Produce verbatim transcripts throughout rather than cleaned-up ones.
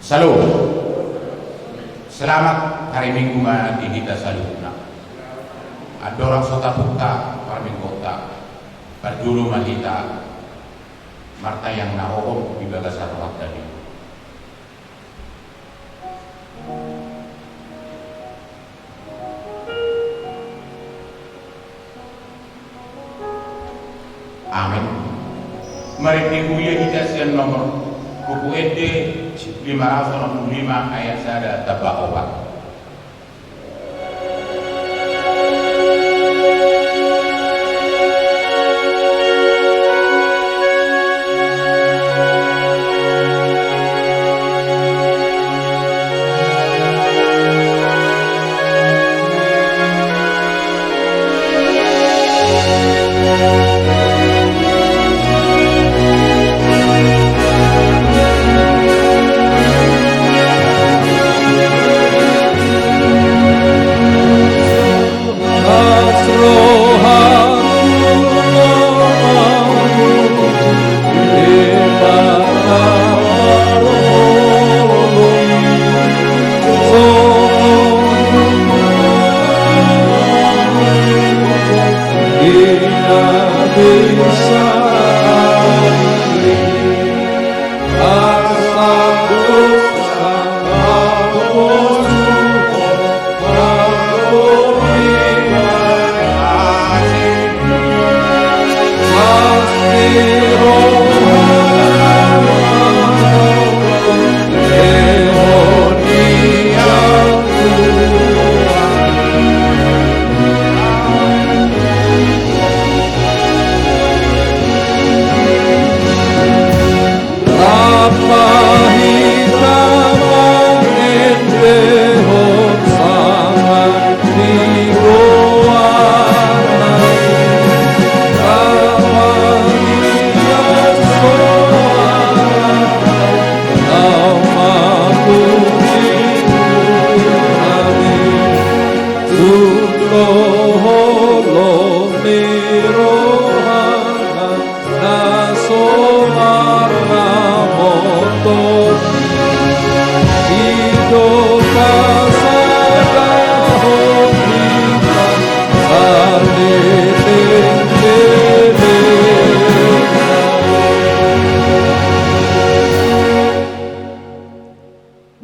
Salam. Selamat hari Minggu ma di hita saluhutna. Andorang so tapungka parmingguonta, parjolo ma hita martangiang na hohom di bagasan rohanta i. Amen. Marende huria hita sian nomor Buku Ende lima ratus onom puluh lima ayat sada tamba opat.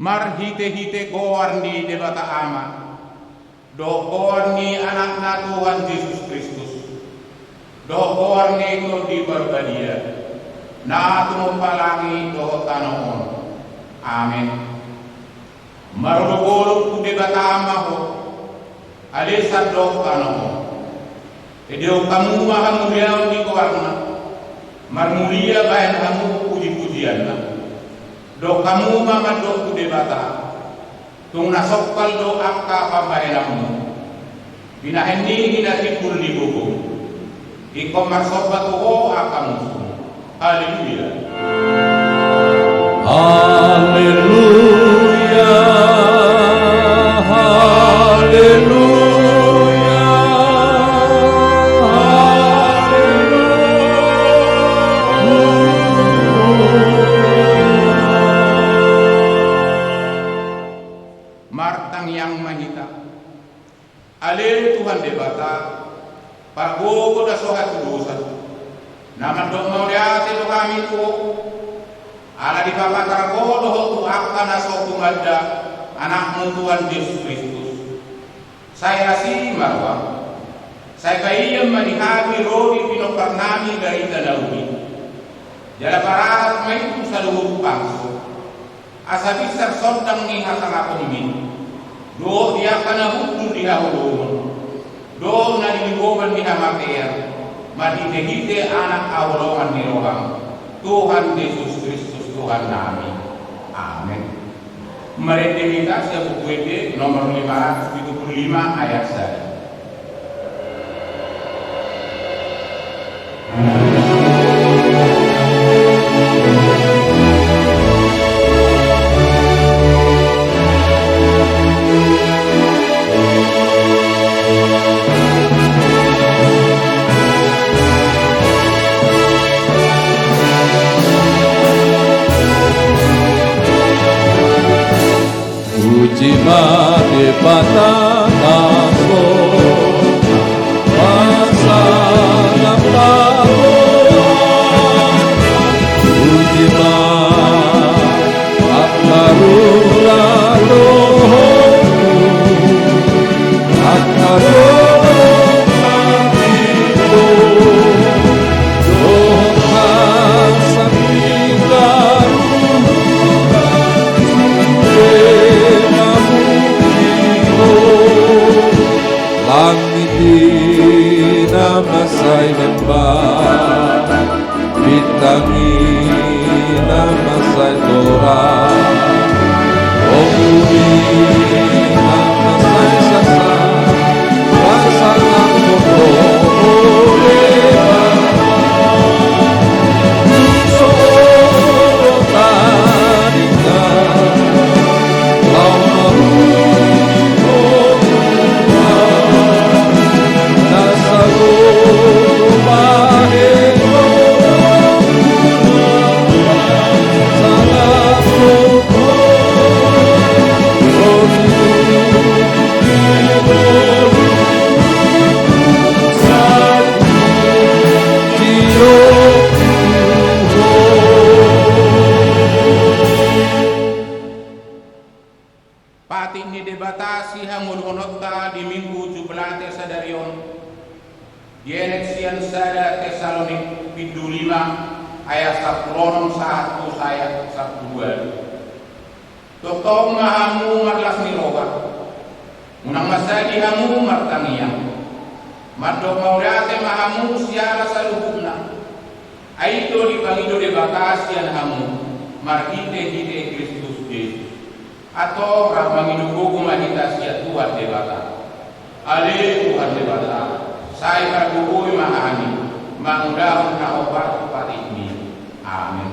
Marhitehite goar ni Debata Ama, dohot goar ni Anakna Tuhan Jesus Kristus, dohot goar ni Tondi Parbadia, na tumompa langit dohot tano on. Amen. Marolopolop tu Debata Ama ho, ale san dohot tano on. Edehon hamu ma hamuliaon ni goarna, marmulia bahen hamu pujipujianna. Dok hamu ma mandok tu Debata, tung na songkal do angka pambahenanmu. Binahen ni hinatimbul ni gogo, ingkon marsomba tu Ho angka musum. Haleluya. Haleluya. Haleluya. Haleluya. Martangiang ma hita. Ale Tuhan Debata, pargogo na so hatudosan, na mandok mauliate do hami tu Ho, ala dipapatar Ho dohot tu angka na so tumanda Anakmu Tuhan Jesus Kristus. Sai asi ma roham. Sai paihut ma di hami ro di pinomparnami barita na uli. Jala pararat ma i tu saluhut bangso. Asa binsar sondang ni hasangaponmi, dohot di angka na hundul di haholomon, dohot na di linggoman ni hamatean, Marhitehite Anak haholongan ni roham, Tuhan Jesus Kristus Tuhannami. Amen. Marende hita sian Buku Ende nomor lima ratus pitu pulu lima ayat sada. Puji ma Debata na so pasangaphon. Puji ma angka rura dohot angka dongan sandok, dohot hasangapon ni hita, sude mamuji Ho. Langit i na mansai memba, bintang i na mansai torang, ombun i na mansai saksang, pasangaphon Ho Debata. Tung so olo taringot laho mamuji Ho Tuhan. Patik ni Debata sihangoluhononta di Minggu Jubilate sadari on, dienet sian sada Tesalonik bindu lima ayat sampulu onom sahat tu ayat sampulu ualu. Tongtong ma hamu marlas ni roha, unang mansadi hamu martangiang. Mandok mauliate ma hamu siala saluhutna. Ai i do dipangido Debata sian hamu marhitehite Kristus Jesus. Antong rap mangido gogo ma hita sian Tuhan Debata. Ale Tuhan Debata, sai pargogoi ma hami mangulahon na hombar tu patikMi. Amen.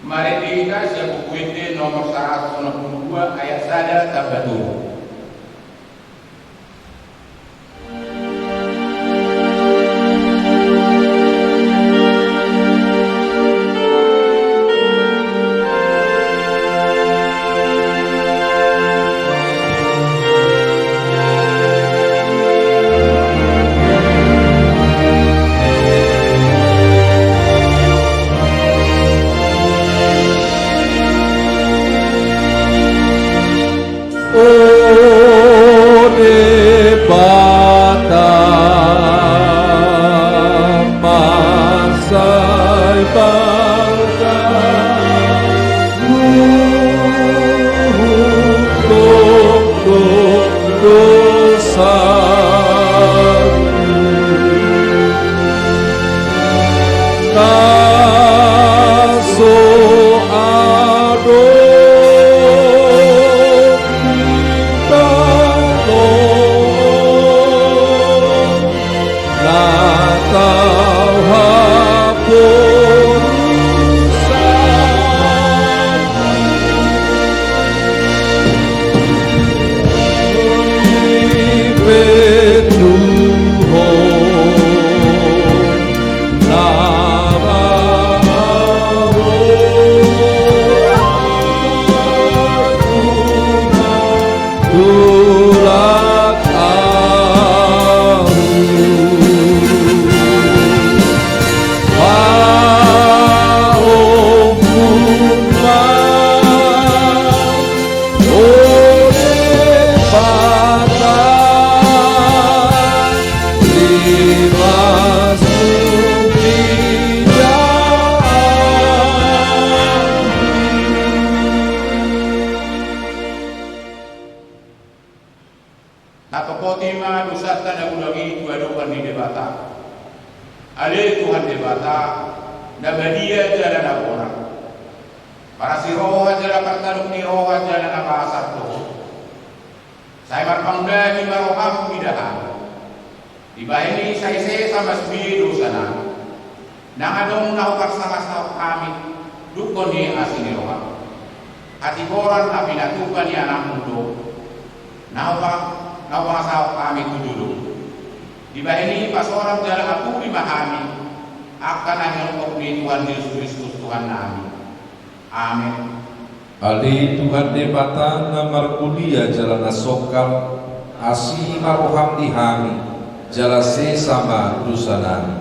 Marende hita sian Buku Ende nomor saratus onom pulu dua ayat sada tamba tolu. O Debata, mansai balga luhut dohot dosa. Na so adong di tano on, na tau haporusaan. Ale Tuhan Debata, na badia jala na bona, paras ni roha jala partanuk ni roha jala na pasar do Ho. Sai marpangundangi ma roham mida hami. Dibahen i sai sesa ma sude dosanami. Ndang adong na huparsangasahon hami, dungkon ni asi ni roham. Hatigoran na pinatupa ni anakmu do na hupa-, na hupangasahon hami tu jolom. Dibahen i pasonang jala apuli ma hami, angka na hinophop ni Tuhan Jesus Kristus Tuhannami. Amen. Ale Tuhan Debata na marmulia jala na songkal, asi ma roham di hami, jala sesa ma dosanami.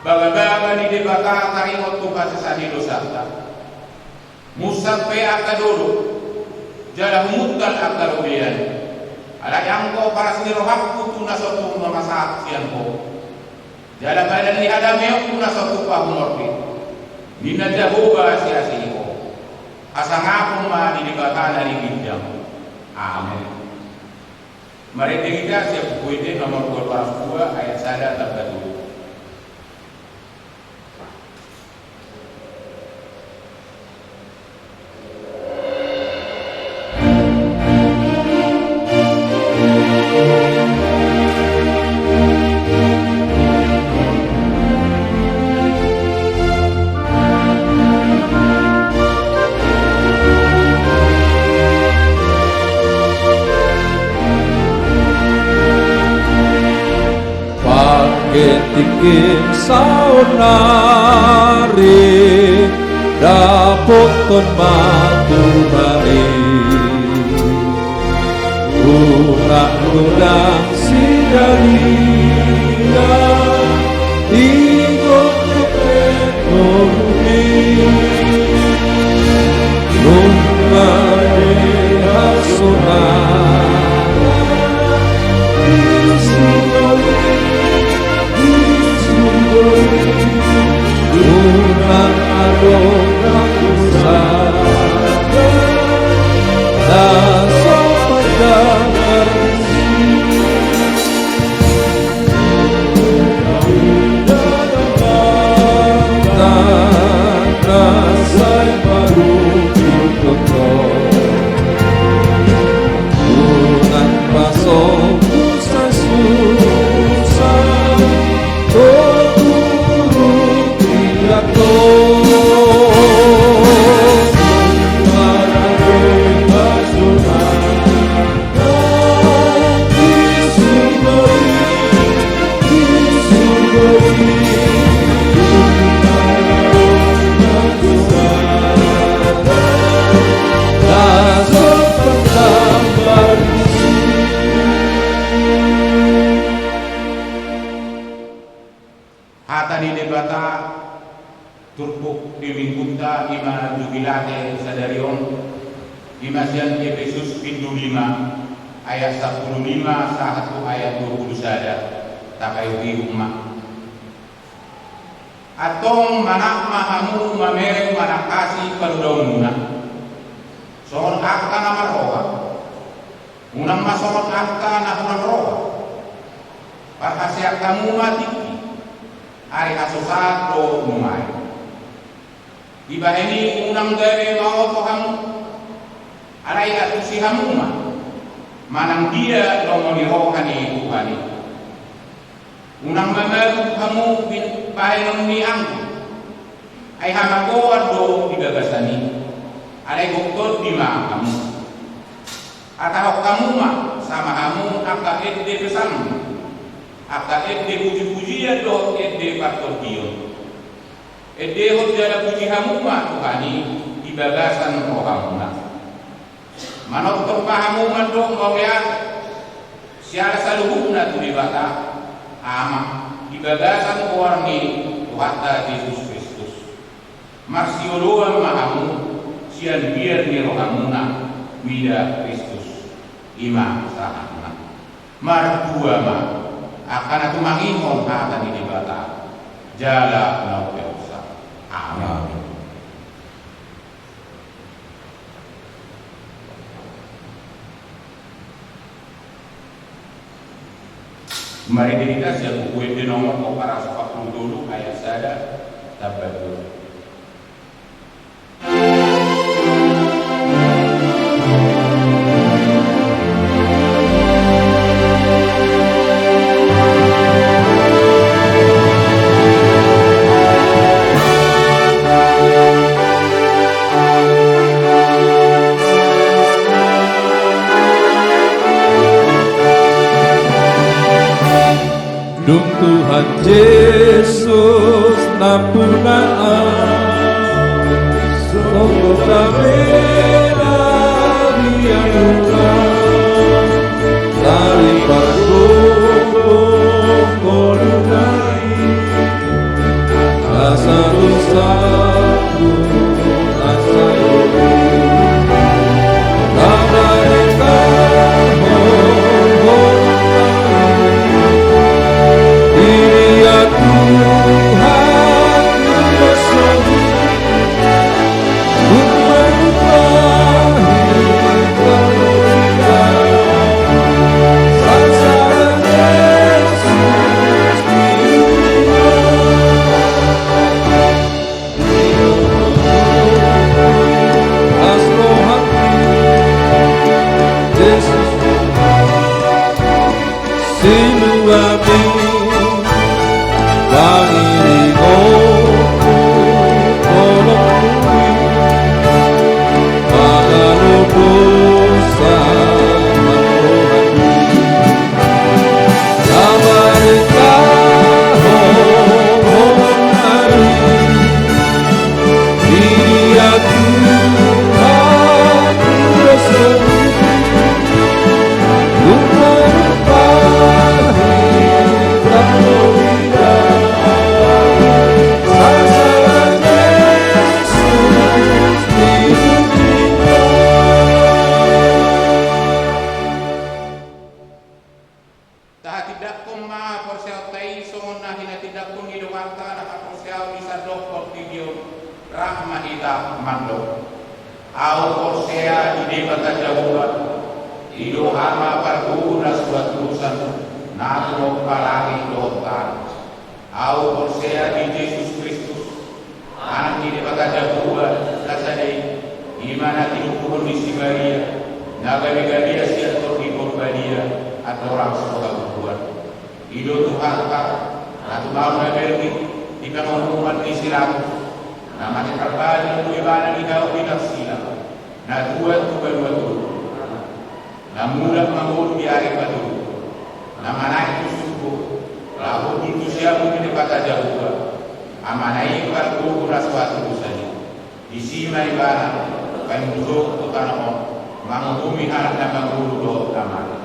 Bagabaga ni Debata taringot tu hasesaan ni dosanta. Munsat pe angka dolok, jala humuntal angka robean. Alai anggo paras ni rohangku tu na so tung mamasahat sian Ho, jala padan ni hadameonku na so tupa humorbit, ninna Jahowa siasi ni Ho. Hasangapon ma di Debata na di ginjang. Amen. Marende hita sian Buku Ende nomor dua ratus dua ayat sada tamba tolu. Pangke tingki saonari dapothon ma Tuhan i. Unang godang sidalian ingot hepeng ngolu i. Nunga deha sonang di surgo i. Unang adong na husada na so panjang arsi. Na sai marungkil tongtong. Unang pasombu sai susah. Hata ni Debata turpuk di minggunta i ma Jubilate sadari on, i ma sian Epesus pitu lima ayat sampulu lima sahat tu ayat dua pulu sada. Tapaihutihut ma. Antong manat ma hamu mamereng manangkasi pangidoanmuna songon angka na marroha. Unang ma songon angka na hurang roha. Parhaseang hamu ma tingki, ari hasusaan do nuaeng. Dibahen i unang gabe maoto hamu, alai antusi hamu ma manang dia lomo ni roha ni Tuhan i. Unang mamagu hamu bin-, bahenon ni anggur, ai hamagoan do di bagasan i, alai gok tondi ma hamu. Hatahon hamu ma, sama hamu angka ende pesan, angka ende puji-pujian dohot ende partondion. Endehon jala puji hamu ma Tuhan i di bagasan rohamuna. Manortor ma hamu mandok mauliate siala saluhutna tu Debata Ama di bagasan goar ni Tuhanta Jesus Kristus. Marsioloan ma hamu sian biar ni rohamuna mida Kristus, i ma sahatna. Martua ma angka na tumangihon hata ni Debata jala na umpeopsa. Amen. Marende hita sian Buku Ende nomor opat ratus opat puluh tolu ayat sada tamba dua. Dung Tuhan Jesus nampuna, songon damena di angka na di pargogo ngoluna i. Asa dosa Tahatindanghon ma haporseaonta i songon na hinatindanghon ni donganna na haporseaon di sandok portibi on. Rap ma hita mandok: Ahu porsea di Debata Jahowa, i do Ama pargogo na so hatudosan, na tumompa langit dohot tano. Ahu porsea di Jesus Kristus, Anak ni Debata Jahowa na sada i, i ma na tinubuhon ni si Maria, na gabe galea sian Tondi Porbadia, andorang so habubuhan. I do Tuhanta, na tumaon na berngit di pangomoan ni si Pilatus, na mate parbalin do ibana di hau di tarsila, na tuat tu banua toru, na mulak mangolu di ari patolu, na manaek tu surgo, laho hundul tu siamun ni Debata Jahowa, Amana i pargogo na so hatudosan i. Disi ma ibana paimujok tu tano on, manguhumi halak na mangolu dohot na mate.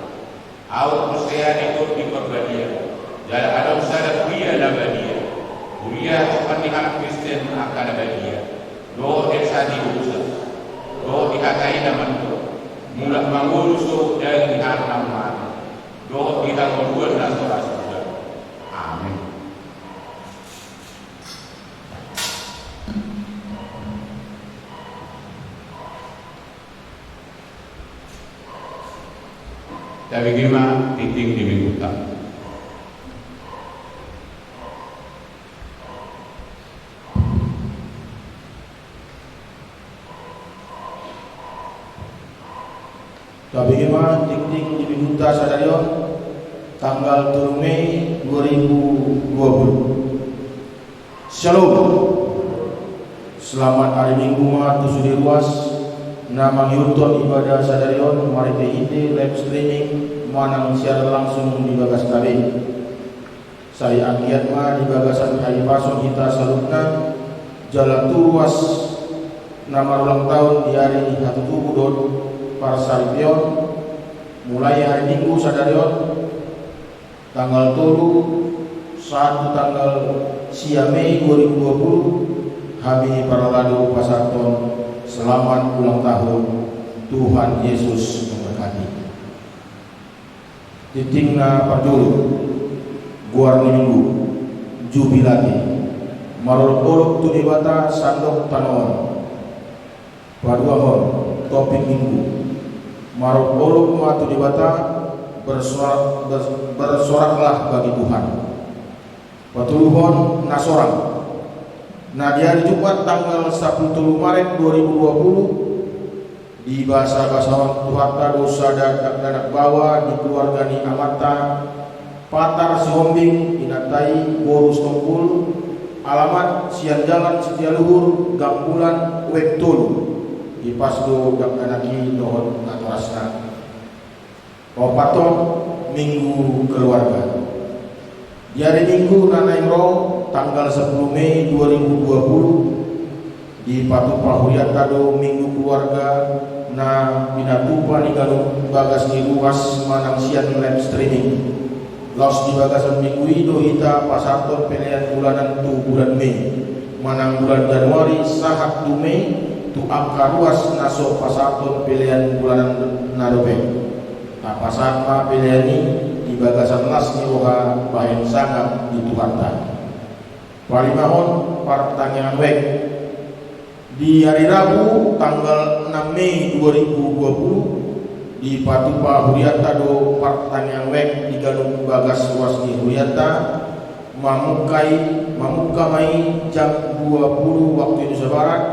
Ahu porsea di Tondi Porbadia, jala adong sada huria na badia, huria hatopan ni halak Kristen angka na badia, dohot hepsa ni dosa, dohot di hata i na mandok, mulak mangolu sogot daging ni halak na mate, dohot di hangoluan na so ra suda. Amen. Tabege ma tingting di Minggunta. Tabege ma tingting di Minggunta sadari on, tanggal tolu Mei dua ribu dua puluh. Shalom. Selamat hari Minggu ma tu sude ruas na mangihuthon ibadah sadari on marhite-hite live streaming. Manang siaran langsung di bagas T V. Sai anggiat ma di bagasan hahipason hita saluhutna, jala tu ruas na marulang tahun di ari hatutubu dohot parsaripeon, mulai hari Minggu sadari on, tanggal tolu sahat tu tanggal sia Mei dua ribu dua puluh, hami parhalado pasahathon selamat ulang tahun, Tuhan Yesus memberkati. Tingting na parjolo, goar ni Minggu, Jubilate, marolopolop tu Debata sandok tano on. Paduahon, topik Minggu, marolopolop ma tu Debata, bersorak, ber-, bersoraklah bagi Tuhan. Patoluhon, na sorang. Nah, di hari Jumat tanggal sapuluh tolu Maret dua ribu dua puluh, dibasabasahon Tuhanta do sada dakdanak baoa di keluarga ni amanta Patar Sihombing, inanta i boru Sitompul, alamat sian Jalan Setialuhur, Gang Bulan, Wek tolu. Hipas do dakdanak i dohot natorasna. Paopathon, Minggu Keluarga. Di ari Minggu na naeng ro, tanggal sapuluh Mei dua ribu dua puluh, dipatupa hurianta do Minggu Keluarga na pinatupa ni ganup bagas ni ruas manang sian live streaming. Laos di bagasan Minggu i do hita pasahathon pelean bulanan tu bulan Mei, manang bulan Januari sahat tu Mei, tu angka ruas na so pasahathon pelean bulanan na dope. Tapasahat ma pelean i di bagasan las ni roha bahen sangap di Tuhanta. Palimahon, partangiangan wijk. Di ari Rabu tanggal enam Mei dua ribu dua puluh, dipatupa hurianta do partangiangan wijk di ganup bagas ruas ni hurianta, mamungka i, mamungka ma i jam dua puluh waktu Indonesia Barat,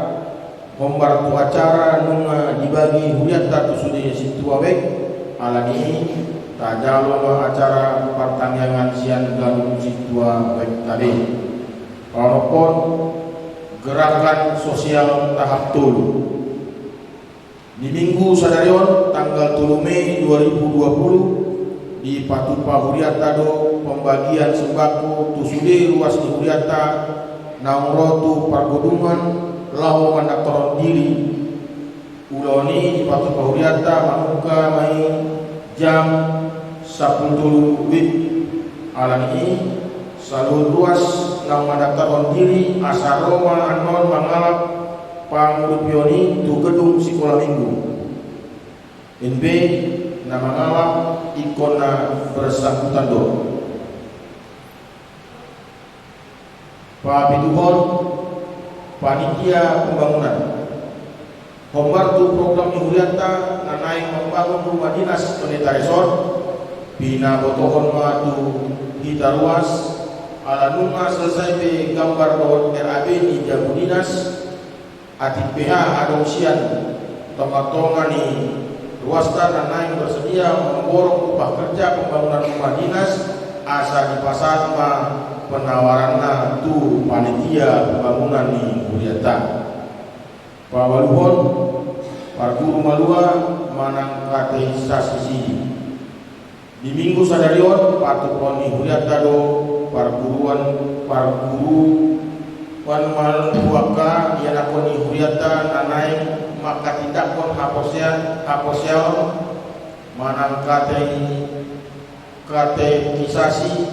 hombar tu acara nunga dibagi hurianta tu sude sintua wijk. Alani i, tajalo ma acara partangiangan sian ganup sintua wijk ta be. Paonomhon, gerakan sosial tahap tolu. Di Minggu sadari on, tanggal tolu Mei dua ribu dua puluh, dipatupa hurianta do pembagian sembako tu sude ruas ni hurianta naung ro tu pargodungan laho mandaftarhon diri. Ulaon i dipatupa hurianta mamungka ma i jam sapuluh tolu wib. Alani i, saluhut ruas naung mandaftarhon diri asa ro ma annon mangalap pangurupion i tu gedung Sikola Minggu. N B na mangalap ingkon na bersangkutan do. Papituhon, panitia pembangunan. Hombar tu program ni hurianta na naeng mambangun rumah dinas Pendeta Resort, pinabotohon ma tu hita ruas, ala nunga selesai be gambar dohot R A B ni jabu dinas, atik B H adong sian tongatonga ni ruasta na naeng bersedia mamborong upah kerja pembangunan rumah dinas, asa dipasahat ma penawaranna tu panitia pembangunan ni hurianta. Paopathon, parguru malua manang katekisasi sidi. Di Minggu sadari on, patupaon ni hurianta do parguruan, parguruan mal-, tu angka ianakhon ni hurianta na naeng manghatindanghon haporsea-, haporseaon manang kate-, katekisasi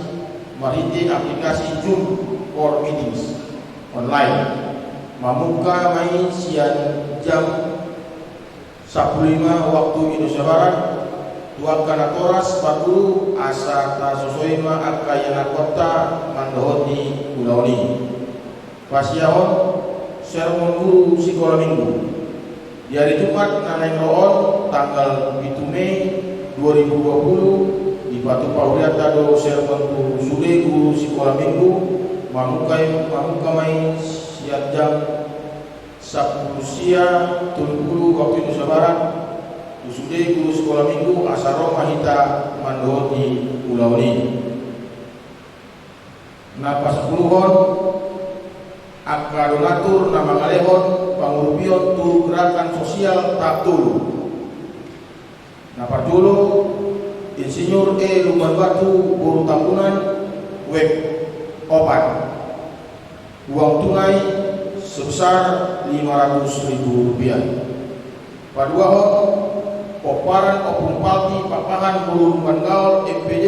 marhite aplikasi Zoom for meetings online. Mamungka ma i sian jam sampulu lima waktu Indonesia Barat, tu angka natoras parguru asa tasosoi ma angka ianakhonta mandohoti ulaon i. Pasiahon, sermon guru sikola minggu. Di ari Jumat na naeng ro on, tanggal pitu Mei dua ribu dua puluh, dipatupa hurianta do sermon tu sude guru sikola minggu, mamungka, mamungka ma i sian jam sampulu sia tolu pulu waktu Indonesia Barat, tu sude guru sikola minggu asa ro ma hita mandohoti ulaon i. Na pasampuluhon, angka donatur na mangalehon pangurupion tu gerakan sosial tahap tolu. Na parjolo, Insinyur E Lumban Batu boru Tambunan, wek opat. Uang tunai sebesar lima ratus ribu rupiah. Paduahon, pomparan Ompung Palti Pakpahan boru Lumban Gaol M P D,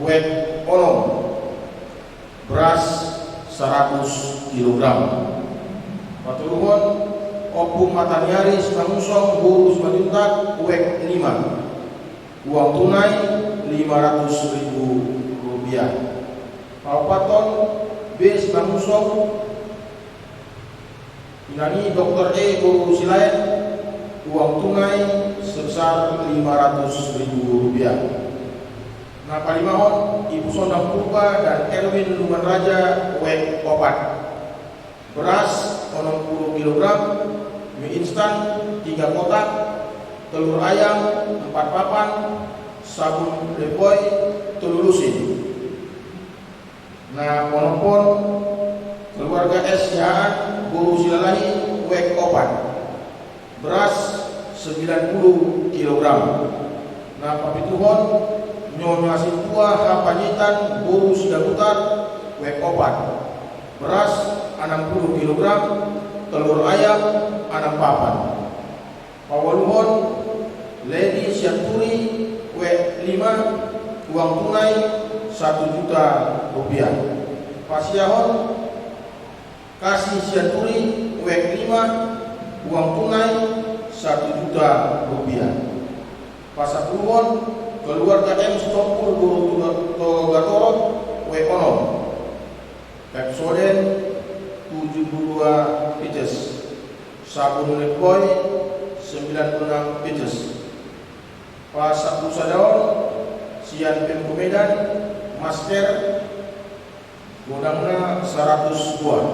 wek onom, beras seratus kilogram. Patoluhon, Ompung Mataniari Simangunsong boru Simanjuntak, wek lima. Uang tunai lima ratus ribu rupiah. Paopathon, B Simangunsong, inang ni Doktor E boru Silaet, uang tunai sebesar lima ratus ribu rupiah. Na palimahon, Ibu Sondang Purba dan Erwin Lumban Raja, wek opat. Beras onom puluh kilogram, mie instan tiga kotak, telur ayam empat papan, sabun Lifebuoy tolu lusin. Na paonomhon, keluarga S Siahaan boru Silalahi, wek opat. Beras sembilan puluh kilogram. Na papituhon, Nyonya Sintua H Panjaitan boru Sidabutar, wek opat. Beras enam puluh kilogram, telur ayam enam papan. Paualuhon, Lady Sianturi, wek lima, uang tunai satu juta rupiah. Pasiahon, Kasih Sianturi, wek lima, uang tunai satu juta rupiah. Pasapuluhon, keluarga M Sitompul boru Toga-, Togatorop, wek onom. Pepsodent tujuh puluh dua pieces. Sabun Lifebuoy sembilan puluh enam pieces. Pasampulu sadahon, sian Pemko Medan, masker, godangna saratus buah.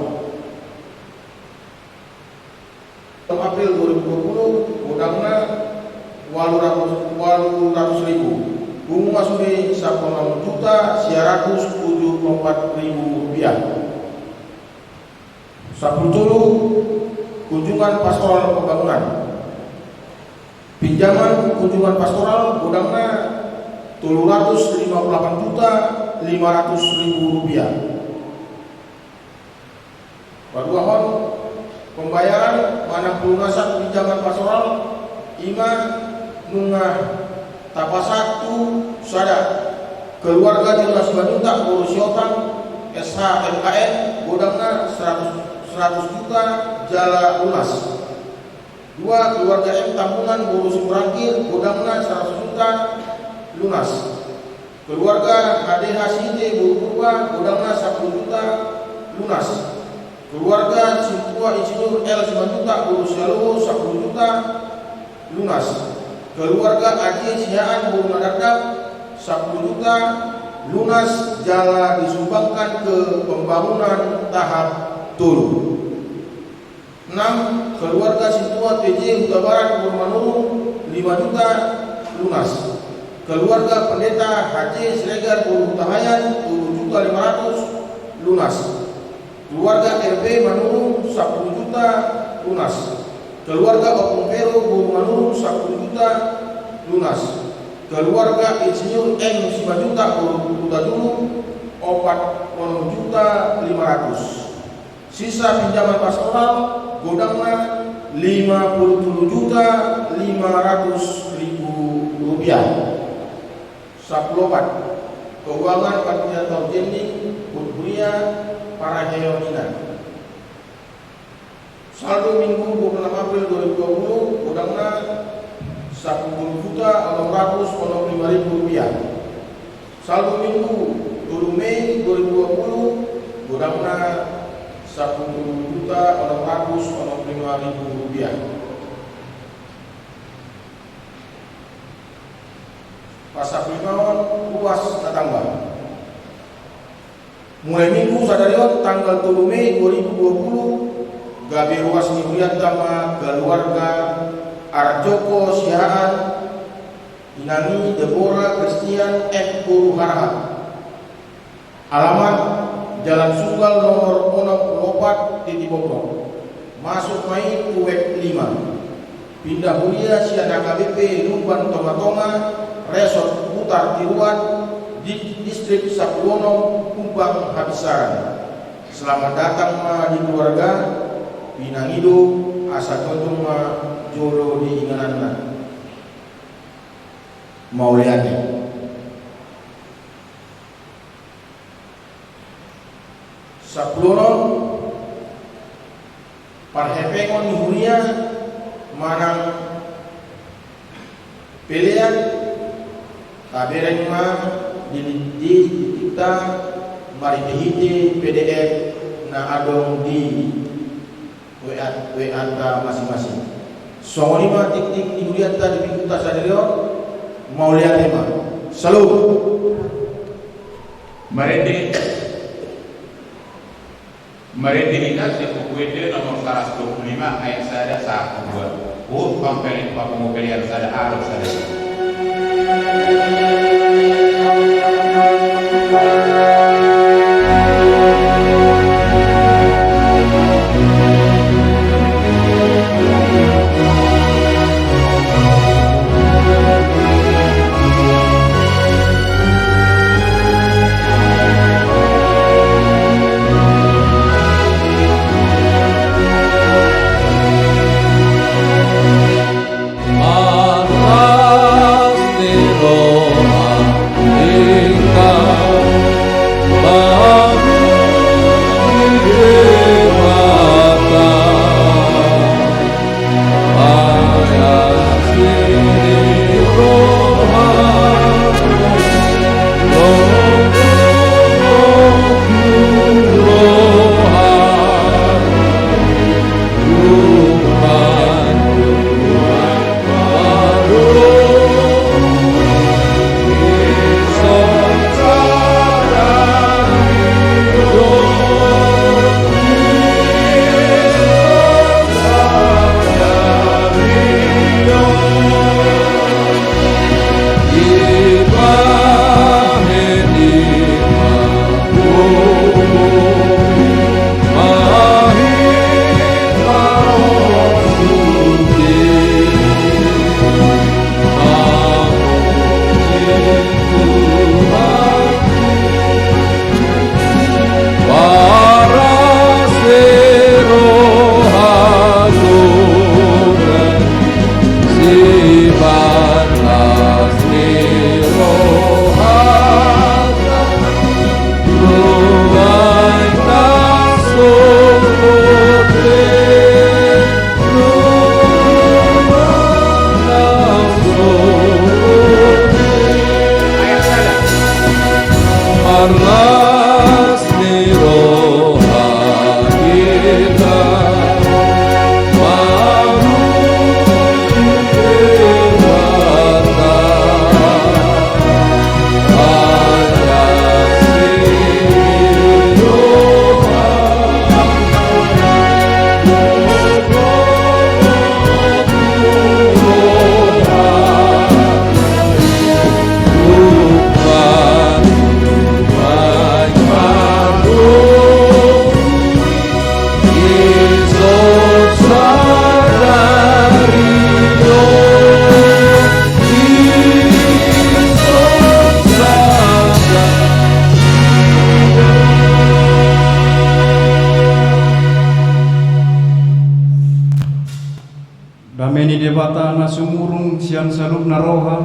April dua ribu dua puluh, godangna ualu ratus, ualu ratus ribu. Pungu ma sude sampulu onom juta sia ratus tujuh puluh empat ribu rupiah. Sampulu tolu, kunjungan pastoral pembangunan. Pinjaman kunjungan pastoral godangna tolu ratus lima puluh delapan juta lima ratus ribu rupiah. Paduahon, pembayaran manang pelunasan pinjaman pastoral, i ma nunga tapasahat tu sada, keluarga Jurnas Simanjuntak boru Siotang, S H M K N, godangna seratus, seratus juta jala lunas. Dua, keluarga M Tambunan boru Simorangkir, godangna seratus juta lunas. Keluarga H D H Sihite boru Purba, godangna sampulu juta lunas. Keluarga Sintua Insinyur L Simanjuntak boru Sialoho, sampulu juta lunas. Keluarga Aji Siahaan boru Nadardak, sampulu juta lunas jala disumbangkan ke pembangunan tahap tolu. Enam, keluarga Sintua T J Hutabarat boru Manurung, lima juta lunas. Keluarga Pendeta H J Siregar boru Hutahaean, tolu juta lima ratus lunas. Keluarga R B Manurung, sampulu juta lunas. Keluarga Ompung Pero boru Manurung, sampulu juta lunas. Keluarga Insinyur M Simanjuntak boru Hutajulu, opat puluh juta lima ratus. Sisa pinjaman pastoral godangna lima puluh tolu juta lima ratus ribu rupiah. Sampulu opat, keuangan panitia taon jending huria parahelion i. Saldo Minggu dua puluh enam April dua ribu dua puluh, godangna sampulu juta onom ratus onom puluh lima ribu rupiah. Saldo Minggu tolu Mei dua ribu dua puluh, godangna sampulu juta onom ratus onom puluh lima ribu rupiah. Pasampulu lima on, ruas na tamba. Mulai Minggu sadari on tanggal tolu Mei dua ribu dua puluh, gabe ruas ni hurianta ma keluarga Arjoko Siahaan, inang ni Deborah Christian F boru Harahap. Alamat, Jalan Sugal nomor onom puluh opat, Titi Bobrok. Masuk ma i tu wek lima. Pinda huria sian H K B P Lumban Tongatonga, Resort Huta Tiruan di Distrik Sampulu Onom, Humbang Habinsaran. Selamat datang ma di keluarga, pinangido asa tongtong ma jolo di ingananna. Mauliate. Sampulu Onom, parhepengon ni huria manang pelean, tabereng ma di, di, di tiktikta marhitehite P D F na adong di W A, W A-ta masing-masing. Songon i ma tiktik ni hurianta di Mingguta sadari on. Mauliate ma. Salam. Marende. Marende hita sian Buku Ende nomor saratus dua pulu lima ayat sada sahat tu dua. Huhut pamungka-, papungu pelean sada, alo sada. Dame ni Debata na sumurung sian saluhutna roha,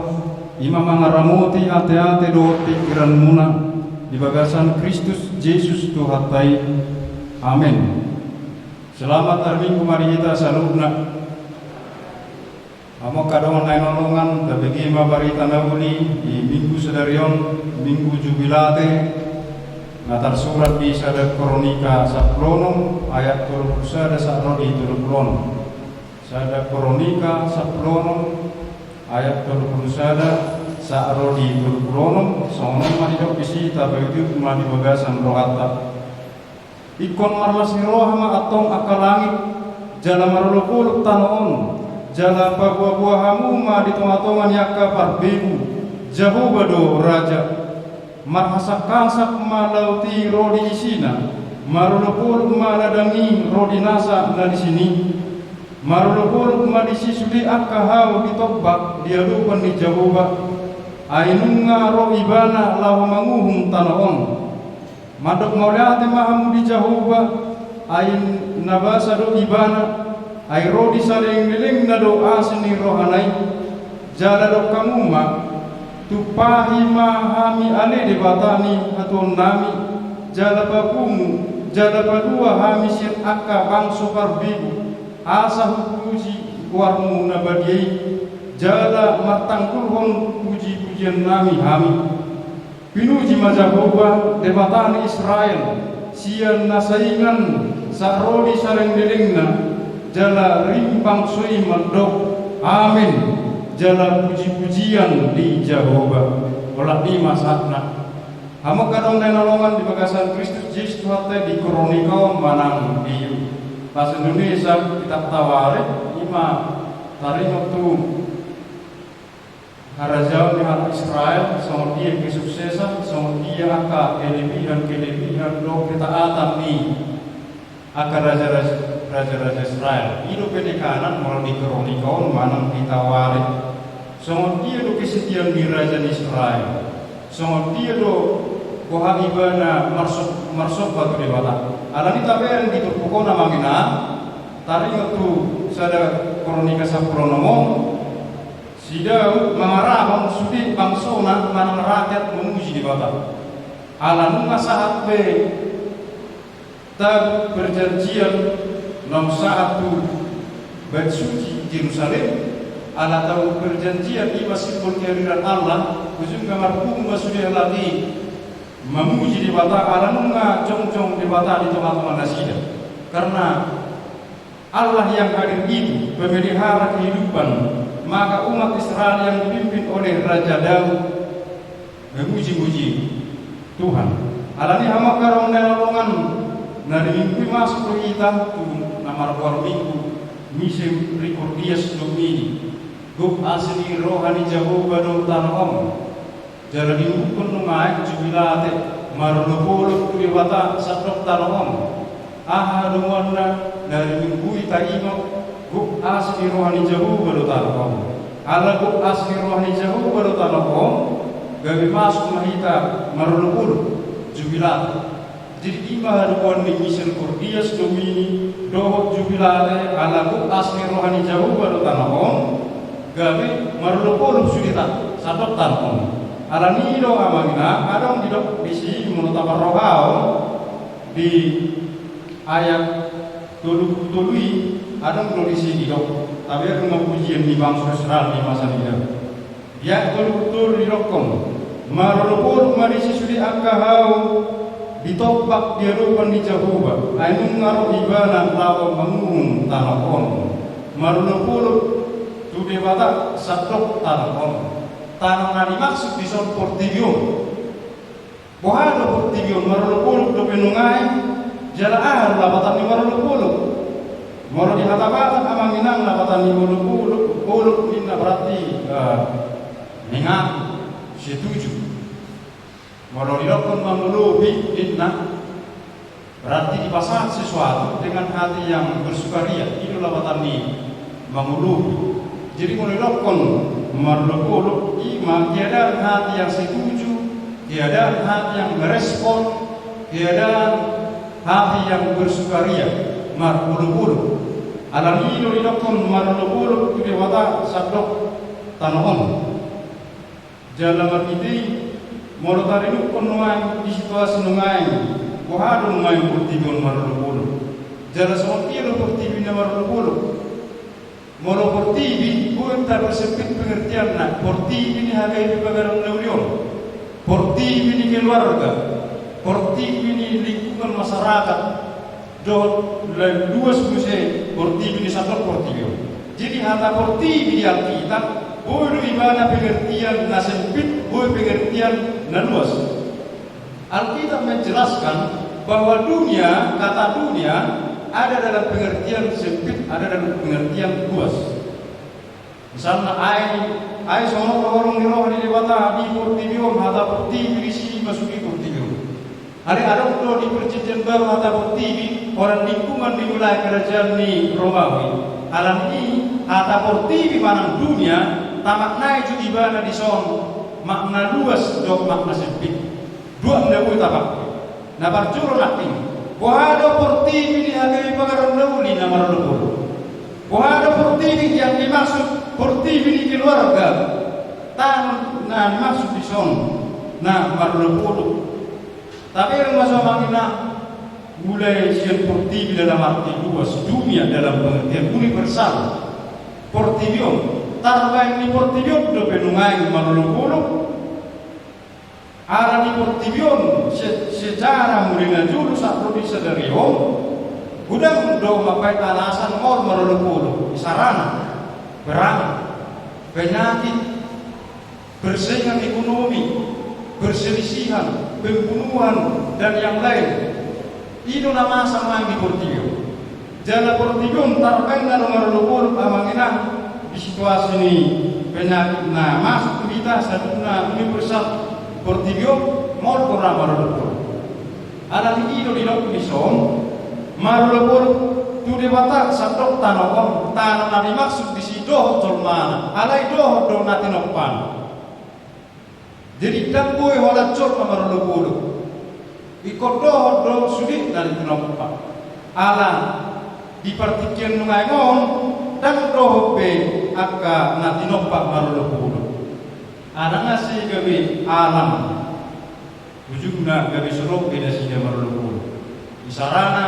i ma mangaramoti ateate dohot pingkiranmuna di bagasan Kristus Jesus Tuhanta i. Amen. Selamat hari Minggu ma di hita saluhutna. Amang, angka dongan na hinaholongan, tabege ma barita na uli di Minggu sadari on, Minggu Jubilate, na tarsurat di Sada Kronika sampulu onom ayat tolu pulu sada sahat ro di tolu pulu onom. Sada Kronika sampulu onom ayat tolu pulu sada sahat ro di tolu pulu onom, songon on ma didok disi, tapaihutihut ma di bagasan rohanta. Ingkon marlas ni roha ma antong angka langit, jala marolopolop tano on, jala paboaboa hamu ma di tongatonga ni angka parbegu, Jahowa do raja. Marhasakhasak ma laut i ro di isina, marolopolop ma ladang i ro di nasa na di sini. Marolopolop ma disi sude angka hau di tombak di adopan ni Jahowa. Ai nunga ro Ibana laho manguhum tano on. Mandok mauliate ma hamu di Jahowa, ai na basa do Ibana, ai ro di salelenglelengna do asi ni rohana i. Jala dok hamu ma: Tumpahi ma hami ale Debata ni hatuaonnami, jala papungu, jala palua hami sian angka bangso parbegu, asa hupuji goarmu na badia i, jala martanggulhon pujipujiannami hami. Pinuji ma Jahowa, Debata ni Israel, sian na saingan sahat ro di salelenglelengna. Jala rim bangso i mandok: Amen. Jala pujipujian di Jahowa. Olat i ma sahatna. Hamu angka dongan na hinaholongan di bagasan Kristus Jesus Tuhanta, di Kronika on manang di bahasa Indonesia, Kitab Tawarikh, i ma taringot tu harajaon ni halak Israel, songon dia kesuksesan, songon dia angka kelebihan-kelebihan dohot ketaatan ni angka raja-raja, raja-raja Israel. I do penekanan molo di Kronika on manang di Tawarikh. Songon dia do kesetiaan ni raja ni Israel. Songon dia do boha ibana marsom-, marsomba tu Debata. Alani i tabereng di turpuk on, amang inang, taringot tu sada Kronika sampulu onom on, si Daud mangarahon sude bangsona manang rakyat mamuji Debata. Ala nunga sahat be tabo perjanjian naung sahat tu Bait Suci Jerusalem, ala tabo perjanjian i ma simbol kehadiran Allah, ujungna marpungu ma sude halak i mamuji Debata, ala nunga jongjong Debata di tonga-tonga nasida. Karena Allah yang hadir itu pemelihara kehidupan, maka umat Israel yang dipimpin oleh Raja Daud memuji-muji Tuhan. Alani i, hamu angka dongan na hinaholongan, na di Minggu i masuk do hita tu na margoar Minggu Misericordias Domini, gok asi ni roha ni Jahowa do tano on. Jala diudukhon nuaeng Jubilate, marolopolop tu Debata sandok tano on. Aha hadomuanna? Na di Minggu i taingot, gok asi ni roha ni Jahowa do tano on. Ala gok asi ni roha ni Jahowa do tano on, gabe masuk ma hita marolopolop Jubilate. Jadi i ma hadomuan ni Misericordias Domini dohot Jubilate, ala gok asi ni roha ni Jahowa do tano on, gabe marolopolop sude hita sandok tano on. Alani i do, amang inang, adong didok disi, molo taparrohahon di ayat tolu pulu tolu i, adong do disi didok: Tabereng ma pujian ni bangso Israel di masa ni Daud. Di ayat tolu pulu tolu didokhon: Marolopolop ma disi sude angka hau di tombak di adopan ni Jahowa, ai nunga ro Ibana laho manguhum tano on. Marolopolop tu Debata sandok tano on. Tano na dimaksud dison portibi on. Boha do portibi on? Marolopolop dope nuaeng. Jala aha do lapatan ni marolopolop? Molo di hata Batak, amang inang, lapatan ni olopolop, olop ninna berarti, eh, mengaku, setuju. Molo didokhon mangolopi ninna, berarti dipasahat sesuatu dengan hati yang bersukaria. I do lapatan ni mangolopi. Jadi molo didokhon marolopolop, i ma keadaan hati yang setuju, keadaan hati yang merespon, keadaan hati yang bersukaria, marolopolop. Alani i do didokhon marolopolop tu Debata sandok tano on. Jala marhite i, molo taringot nuaeng di situasi nuaeng, boha do nuaeng portibi on marolopolop? Jala songon dia do portibi na marolopolop? Molo portibi, boi tapersempit pengertianna, portibi ni H K I P Pagarian na uli on, portibi ni keluarga, portibi ni lingkungan masyarakat, dohot luas muse portibi ni sandok portibi on. Jadi hata portibi di Alkitab, boi do ibana pengertian na sempit, boi pengertian na luas. Alkitab menjelaskan bahwa dunia, kata dunia, ada dalam pengertian sempit, ada dalam pengertian luas. Misalna, ai, ai songon on do holong ni roha ni Debata di portibi on, hata portibi disi masuki portibi on. Alai adong do di Perjanjian Baru hata portibi, holan lingkungan di wilayah kerajaan ni Romawi. Alani i, hata portibi manang dunia, tamaknai jo ibana dison Makna luas dohot makna sempit. Dua na boi tapake. Na parjolo nangkin, boha do portibi ni hagebegaran na uli na marolopolop? Boha do portibi yang dimaksud portibi ni keluarga? Tano na dimaksud dison na marolopolop. Tabereng ma so amang inang, mulai sian portibi dalam arti luas, dunia dalam pengertian universal. Portibi on, tarbaen ni portibi on dope nuaeng marolopolop. Ala ni portibi on, se-, sejarah mulai na jolo sahat ro di sadari on, godang do mambaen alasan maol marolopolop, isarana, perang, penyakit, persaingan ekonomi, perselisihan, pembunuhan, dan yang lain. I do na masa nuaeng di portibi on. Jala portibi on tarbaen na do marolopolop amang inang di situasi ni penyakit na masuk tu hita saluhutna universal, portibi on maol do ra marolopolop. Ala ni i do didok dison, marolopolop tu Debata sandok tano on, tano na dimaksud disi dohot jolmana, alai dohot do na tinompana. Jadi ndang boi holan jolma marolopolop. Ingkon dohot do sude na tinompa. Ala di partingkian nuaeng on, ndang dohot be angka na tinompa marolopolop. Ala nunga sai gabe alam. Ujungna gabe so ro be nasida marolopolop. Isarana,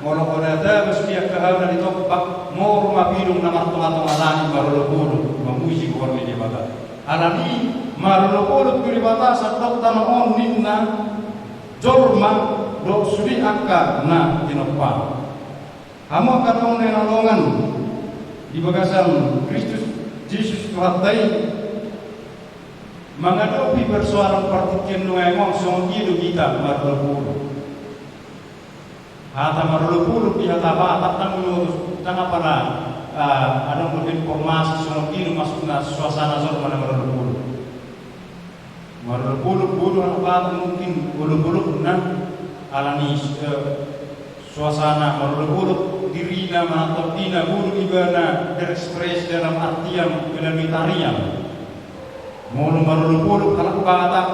molo hona taba sude angka hau na tinompa, molo mapidong na martongatonga langit marolopolop, mamuji goar ni Debata. Ala ni i marolopolop tu Debata sandok tano on ninna, jolma dohot sude angka na tinompa. Hamu angka dongan na hinaholongan di bagasan Kristus Jesus Tuhanta i, mangadopi persoalan partingkian nuaeng on songon dia do hita marolopolop? Hata marolopolop di hata Batak ndang ulos, ndang apala, ah, adong dope informasi songon dia do maksudna suasana jolma na marolopolop. Marolopolop, bodo hata Batak mungkin olopolopna, ala ni, eh, suasana marolopolop dirina manang tondina, bodo ibana berekspresi dalam artian melalui tarian. Molo marolopolop halak Batak,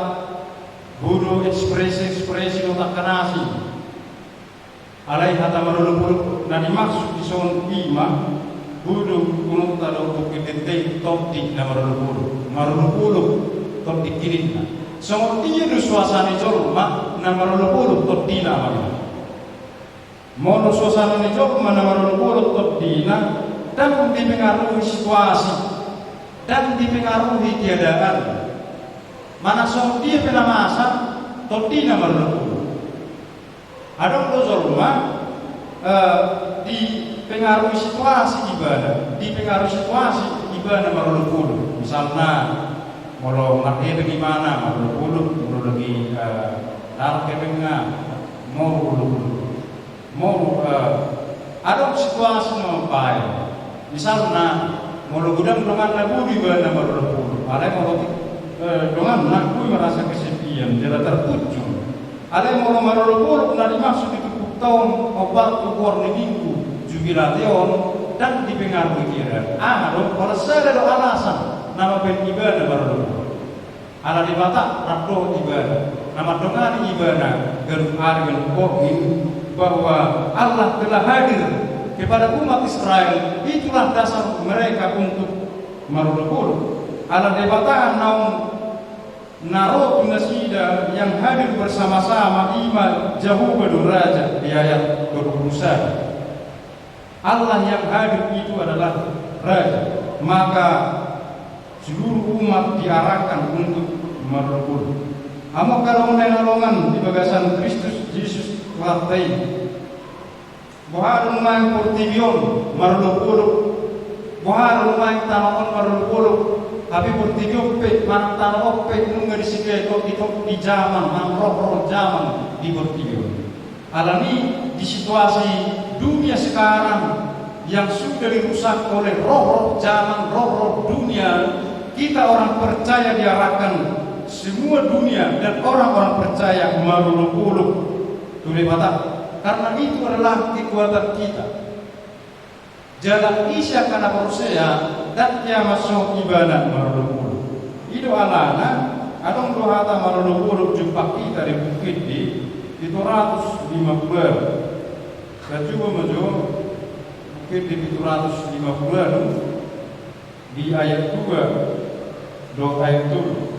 bodo ekspresi-ekspresi dohot angka na asing. Alai hata marolopolop na dimaksud dison i ma, bodo unokta dohot pungki tente, tondi na marolopolop. Marolopolop tondingki ninna. Songon dia do suasana ni jolma na marolopolop tondina amang inang? Molo suasana ni jolma na marolopolop tondina, ndang dipengaruhi situasi, ndang dipengaruhi keadaan. Manang songon dia pe na masa, tondina marolopolop. Adong do jolma, eh, dipengaruhi situasi ibana, dipengaruhi situasi ibana marolopolop. Misalna, molo marhepeng ibana marolopolop, molo lagi, eh, dalan hepengna, molo, molo, eh, adong situasi na mambaen. Misalna, molo godang donganna bodo ibana marolopolop, alai molo, eh, donganna boi merasa kesepian, jala terpojok. Alai molo marolopolop na dimaksud di turpukta on, opat tu goar ni Minggu Jubilate on, ndang dipengaruhi keadaan. Aha do, holan sada do alasan na mambaen ibana marolopolop. Ala Debata rap dohot ibana, na mandongani ibana ganup ari ganup borngin, bahwa Allah telah hadir kepada umat Israel, itulah dasar mereka untuk marolopolop. Ala Debata naung na ro tu nasida, yang hadir bersama-sama i ma Jahowa do Raja, di ayat dua puluh satu. Allah yang hadir itu adalah Raja, maka seluruh umat diarahkan untuk marolopolop. Hamu angka dongan na hinaholongan di bagasan Kristus Jesus Tuhanta i. Boha do nuaeng portibi on marolopolop, boha do nuaeng tano on marolopolop, hape portibi on pe manang tano on pe nunga disi be tondi-tondi jaman, manang roh-roh jaman di portibi on. Ala ni i, di situasi dunia sekarang yang sudah dirusak oleh roh-roh jaman, roh-roh dunia, kita orang percaya diarahkan semua dunia dan orang-orang percaya marolopolop tu Debata, karena itu adalah kekuatan kita. Jala ise angka na porsea, ndang hea mansai ibana marolopolop. I do alana, adong do hata marolopolop jumpang hita di Buku Ende pitu ratus lima pulu. Pajumpang ma jo Buku Ende pitu ratus lima pulu, di ayat dua dohot ayat tolu.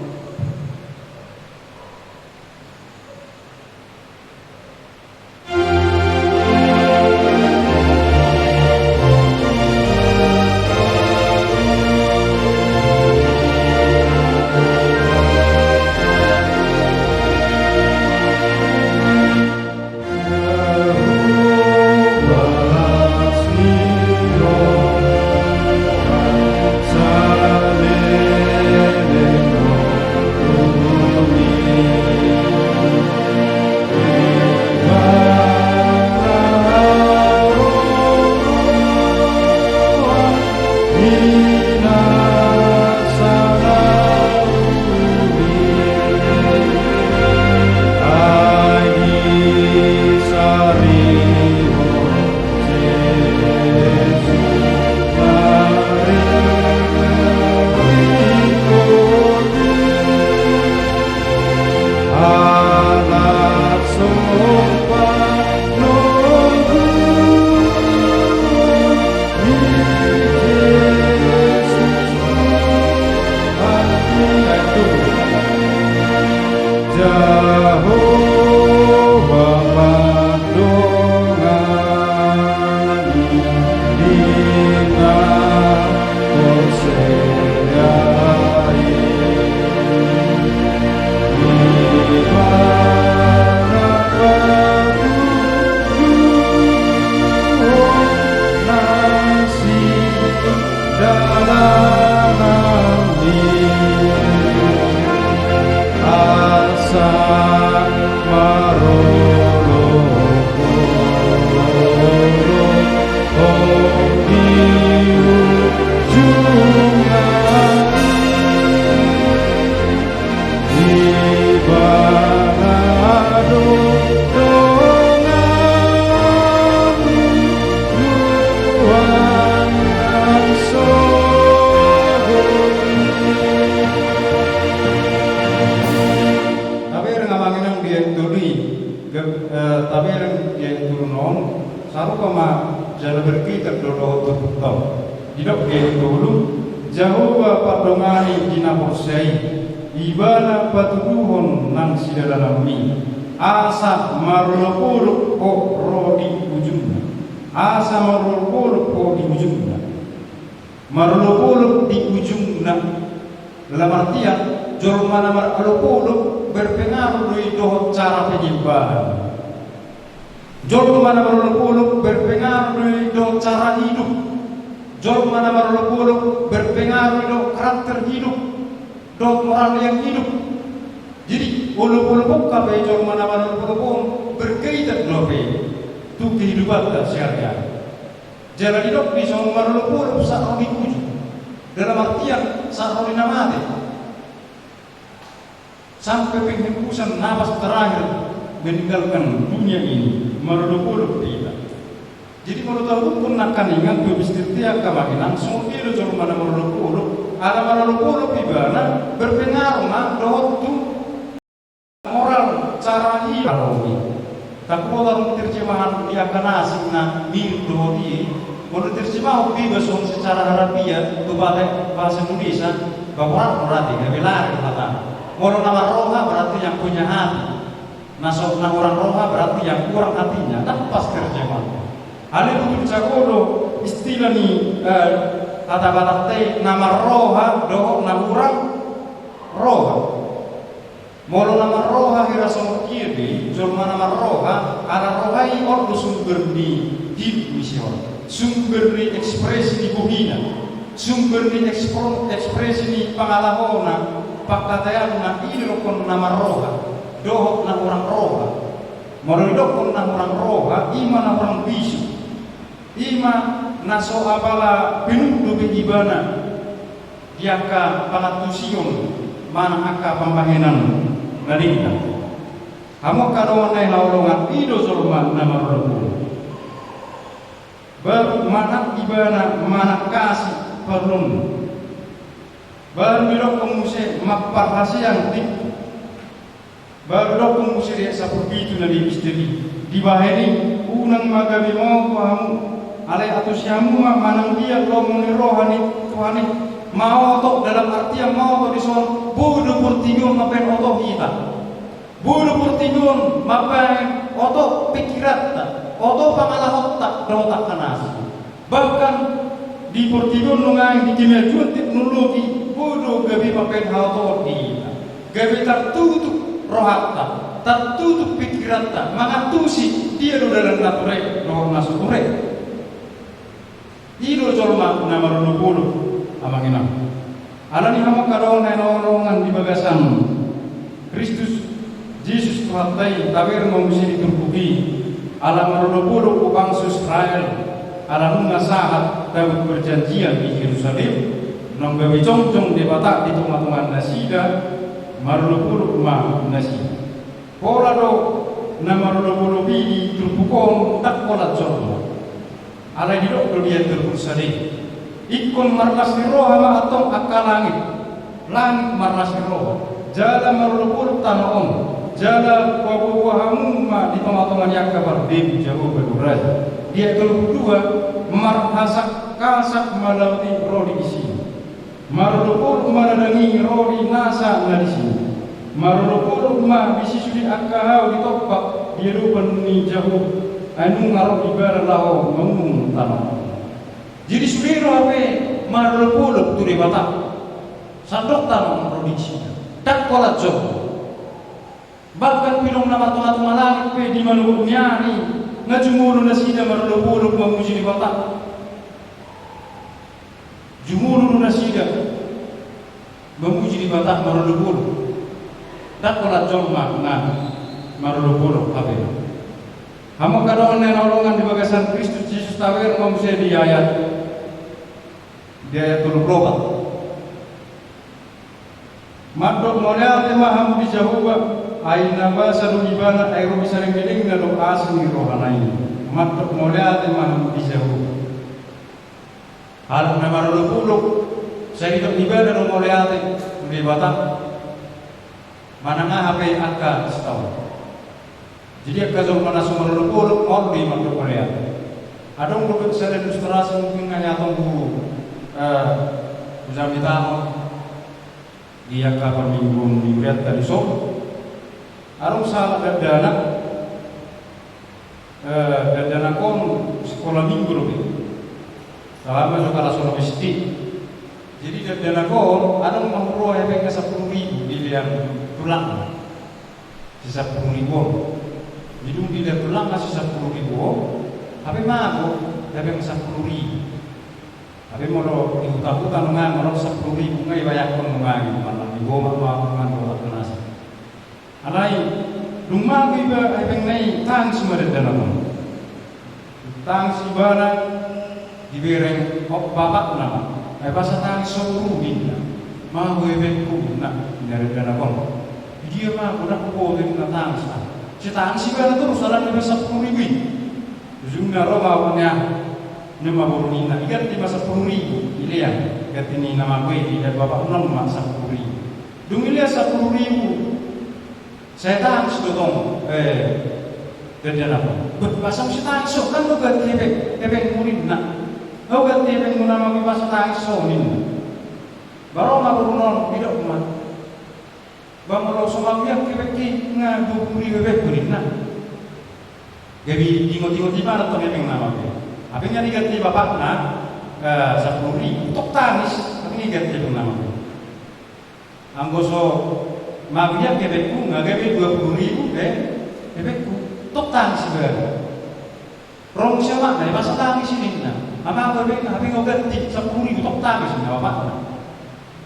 Tabereng amang inang di ayat tolu i, gab-, eh, tabereng di ayat tolu on, sarupa ma jala berkaitan do dohot turpukta on. Didok di ayat tolu, Jahowa pandongani di na porsea i, Ibana patuduhon nang sidalananmi, asa marolopolop ho ro di ujungna. Asa marolopolop ho di ujungna. Marolopolop di ujungna. Dalam artian, jolma na marolopolop berpengaruh do i dohot cara penyembahan. Jolma na marolopolop berpengaruh do i dohot cara hidup. Jolma na marolopolop berpengaruh do i dohot karakter hidup, dohot moral yang hidup. Jadi, olopolop on hape jolma na marolopolop on berkaitan do hape tu kehidupanta sehari-hari. Jala didok di son marolopolop sahat ro di ujung. Dalam artian, sahat ro di na mate. Sampai penghembusan napas terakhir meninggalkan dunia ini, marolopolop hita. Jadi, molo tahuthon nangkaningan tu epistel te angka amang inang, songon dia do jolma na marolopolop, ala marolopolop ibana, berpengaruh ma dohot tu moral, cara hidup. Alomi. Tangkubo tarung terjemahan di angka na asing na mirip dohot i, molo terjemahon pe iba songon secara harafiah tu bahasa, bahasa Indonesia, baborat berarti, gabe lari hata. Molo na marroha berarti yang punya hati. Na so, na hurang roha berarti yang kurang hatinya. Ndang pas terjemahan. Alai butul jago do istilah ni, eh, hata Batak te na marroha dohot na hurang roha. Molo na marroha hira songon dia be, jolma na marroha, ala roha i on do sumber ni hidup ni si on. Sumber ni ekspresi ni bohina. Sumber ni ekspro-, ekspresi ni pangalahona, pangkataanna, i didokkon na marroha, dohot na hurang roha. Molo didokkon na hurang roha, i ma na hurang bisuk. I ma na so apala penuh dope ibana di angka pangantusion manang angka pambahenan na denggan. Hamu angka dongan na hinaholongan, i do jolma na marolopolop. Baru manang ibana manangkasi parlunna. Baru didokkon muse mamparhaseang di, baru didokkon muse di ayat sampulu pitu na di misteri. Dibahen i, unang ma gabe maoto hamu, alai atosi hamu ma manang dia lomo ni roha ni Tuhan i. Maoto dalam artian maoto dison, bodo portibi on mambahen oto hita. Bodo portibi on mambahen oto pingkiranta, oto pangalahonta dohot angka na asing. Bahkan di portibi on nuaeng di kemajuan teknologi, bodo gabe mambahen haotoon di hita. Gabe tartutup rohanta, tartutup pingkiranta, mangantusi dia do dalan na ture dohot na so ture. I do jolma na marolopolop, amang inang. Alani i hamu angka dongan na hinaholongan di bagasan Kristus Jesus Tuhanta i, taber ma muse di turpuk i, ala marolopolop ho bangso Israel, ala nunga sahat Daud perjanjian di Jerusalem, naung gabe jongjong Debata di tongatonga nasida, marolopolop ma nasida. Pola do na marolopolop i di turpuk on, ndang holan jolma. Alai didok do di ayat tolu pulu sada i, ingkon marlas ni roha ma antong angka langit, langit marlas ni roha, jala marolopolop tano on, jala paboaboa hamu ma di tongatonga ni angka parbegu Jahowa do raja. Di ayat tolu pulu dua, marhasakhasak ma laut i ro di isina. Marolopolop ma ladang i ro di nasa na disi. Marolopolop ma disi sude angka hau ditompa di adopan ni Jahowa, ai nunga ro ibana laho maunun tano on. Jadi sude do hape marolopolop tu Debata. Sandok tano on ro di isina. Ndang holan jolma. Bahkan pilong na martongatonga langit pe di manogot ni ari, nga jumolo nasida marolopolop mamuji Debata. Jumolo do nasida mamuji Debata marolopolop. Ndang holan jolma na marolopolop hape. Hamu angka dongan na hinaholongan di bagasan Kristus Jesus, taber ma muse di ayat, di ayat tolu pulu opat. Mandok mauliate ma hamu di Jahowa, ai na basa do ibana, ai ro di saleleng ni lelengna do asi ni rohana i. Mandok mauliate ma hamu di Jahowa. Halak na marolopolop, sai didok ibana do mauliate tu Debata. Manang aha pe angka sitaon. Jadi angka jolma na so marolopolop, maol do i mandok mauliate. Adong do sada ilustrasi mungkin nga niatongku, eh, hujamita on di angka parmingguon ni hurianta dison. Adong sahalak dakdanak, eh, dakdanak on sikola minggu do be. Sahalak ma jo kalas onom S D. Jadi dakdanak on adong ma huroha hepengna sampulu ribu dilean tulangna. Si sampulu ribu on. Jadi dung dilean tulangna si sampulu ribu on, hape mago hepeng sampulu ribu. Hape molo di hutahuta nuaeng, molo sampulu ribu nga ibayangkon nuaeng, manang di goma ma nuaeng, dohot na asing. Alai dung mago iba hepengna i, tangis ma dakdanak on. Tangis ibana, dibereng bapakna ma. Ai boasa tangis ho guru, ninna. Mago hepengku, ninna, ninna dakdanak on. Didia mago, ndang huboto, ninna, tangis, ah. Sai tangis ibana torus alani dibahen sampulu ribu i. Ujungna ro ma bapakna, ninna ma boru, ninna, iganti ma sampulu ribu, ilean. Ganti ni na mago i, dilean bapakna on ma sampulu ribu. Dung ilean sampulu ribu, sai tangis do tong, eh, dakdanak on. Bah, boasa muse tangis ho, kan huganti hepeng, hepengmu, ninna. Huganti hepengmu na mago i, boasa tangis ho, ninna. Ba ro ma boruna on, didok ma. Ba molo so mago i hepengki, nga dua pulu ribu hepengku, ninna. Gabe diingotingot ibana tong hepengna mago i. Hape nga diganti bapakna, eh, sampulu ribu, tong tangis, hape nga diganti hepengna mago i. Anggo so mago i hepengku, nga gabe dua pulu ribu, eh, hepengku, tong tangis ibana. Ro muse amakna, eh, boasa tangis i, ninna. Nga mago hepengna, hape nga huganti sampulu ribu, tong tangis, ninna bapakna.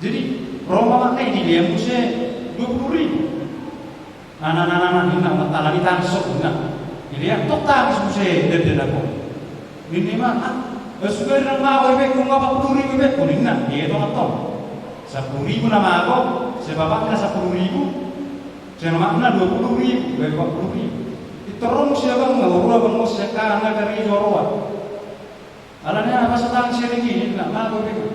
Jadi ro ma amakna i, dilean muse dua pulu ribu. Anak-anak, ninna, nga alani tangis ho, ninna. Dilean, tong tangis muse dakdanak on. Ninna ma, ah, eh, sude do na mago hepengku, nga opat pulu ribu hepengku, ninna. Dietong antong. Sampulu ribu na mago, sai bapakna sampulu ribu, sai amakna dua pulu ribu, gabe opat pulu ribu. Pintor ro muse abangna, huroha abangna on sian aha na karejo roha. Alani aha boasa tangis hepengki, ninna, mago hepengku.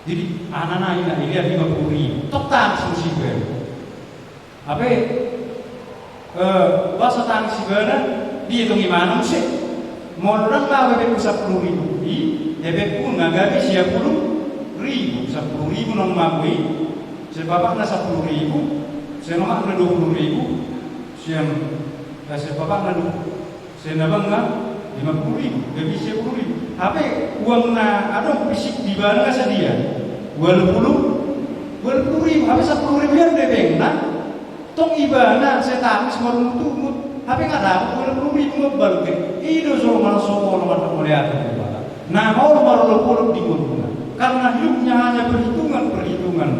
Jadi anana ina, ilia lima pulu ribu. Tong tangis muse ibana. Hape, eh, boasa tangis ibana? Dia tong imana muse. Molo ndang mago hepengku sampulu ribu i, hepengku nga gabe sia pulu ribu. Sampulu ribu naung mago i, sian bapakna sampulu ribu, sian omakna dua pulu ribu, sian, eh, sian bapakna du-, sian abangna lima pulu ribu, gabe sia pulu ribu. Hape uang na adong fisik di ibana nga sadia? Ualu pulu, ualu pulu ribu. Hape sampulu ribu i do hepengna. Tong ibana sai tangis marungutungut, hape nga dapot ualu pulu ribu, nga balgek. I do jolma na so olo mandok mauliate tu Debata, na olo marolopolop di ngoluna, karena hidupnya hanya perhitungan-perhitungan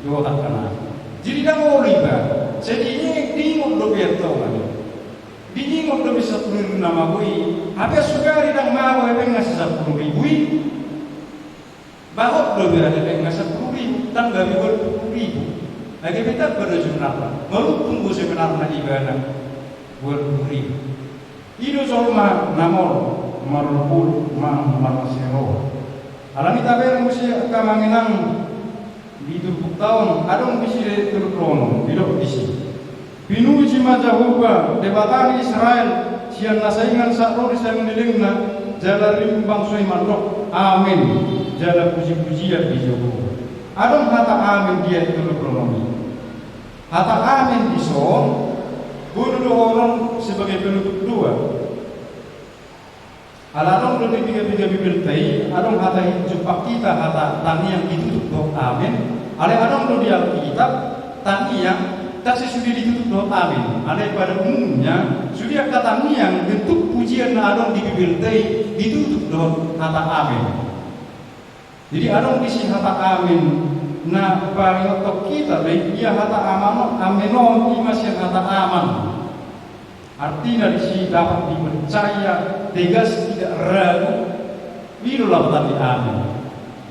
di otakna. Jadi ndang olo ibana. Jadi diingot dope antong i. Diingot dope sampulu ribu na mago i. Hape sugari ndang mago hepengna sian sampulu ribu i, bahot do ibana hepengna sampulu ribu, ndang gabe ualu pulu ribu. Ai gabe tamba do sebenarna. Maruntung do sebenarna ibana ualu pulu ribu. I do jolma na molo marolopolop manang marlas ni roha. Alani i tabereng muse angka amang inang, di turpukta on adong disi di turpuk on, didok disi: Pinuji ma Jahowa, Debata ni Israel, sian na saingan sahat ro di sian lelengna. Jala rim bangso i mandok: Amen, jala puji-pujian di Jahowa. Adong hata amen di ayat tolu pulu onom i. Hata amen dison boi do dohonon sebagai penutup doa. Ala adong do di piga-piga Bibelta i, adong hata i jumpang hita hata tangiang ditutup dohot amen. Alai adong do di Alkitab tangiang, ndang sai sude ditutup dohot amen. Alai pada umumnya sude angka tangiang, bentuk pujian na adong di Bibelta i ditutup dohot hata amen. Jadi adong disi hata amen na paingothon hita do i, ia hata amen on, amen on i ma sian hata aman. Artina disi dapat dipercaya, tegas, tidak ragu. I do lapatan ni amen.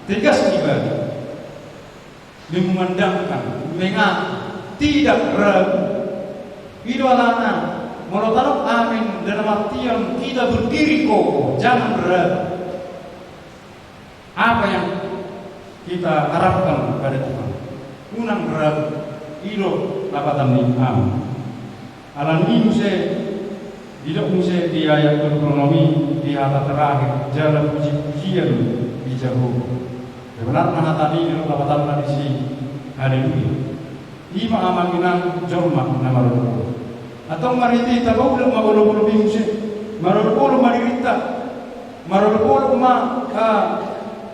Tegas ibana. Mengumandangkan, mengaku, tidak ragu. I do alana molo tadok amen, dalam artian kita berdiri kokoh, jangan ragu. Apa yang kita harapkan pada Tuhan, unang ragu. I do lapatan ni amen. Alani i muse, didok muse di ayat tolu pulu onom i, di hata terakhir, jala puji-pujian di Jahowa. Sebenarna hata i didok lapatanna disi, haleluya. I ma amang inang jolma na marolopolop. Antong marhite i tapaulak ma olopolop i muse. Marolopolop ma dirinta. Marolopolop ma, ah,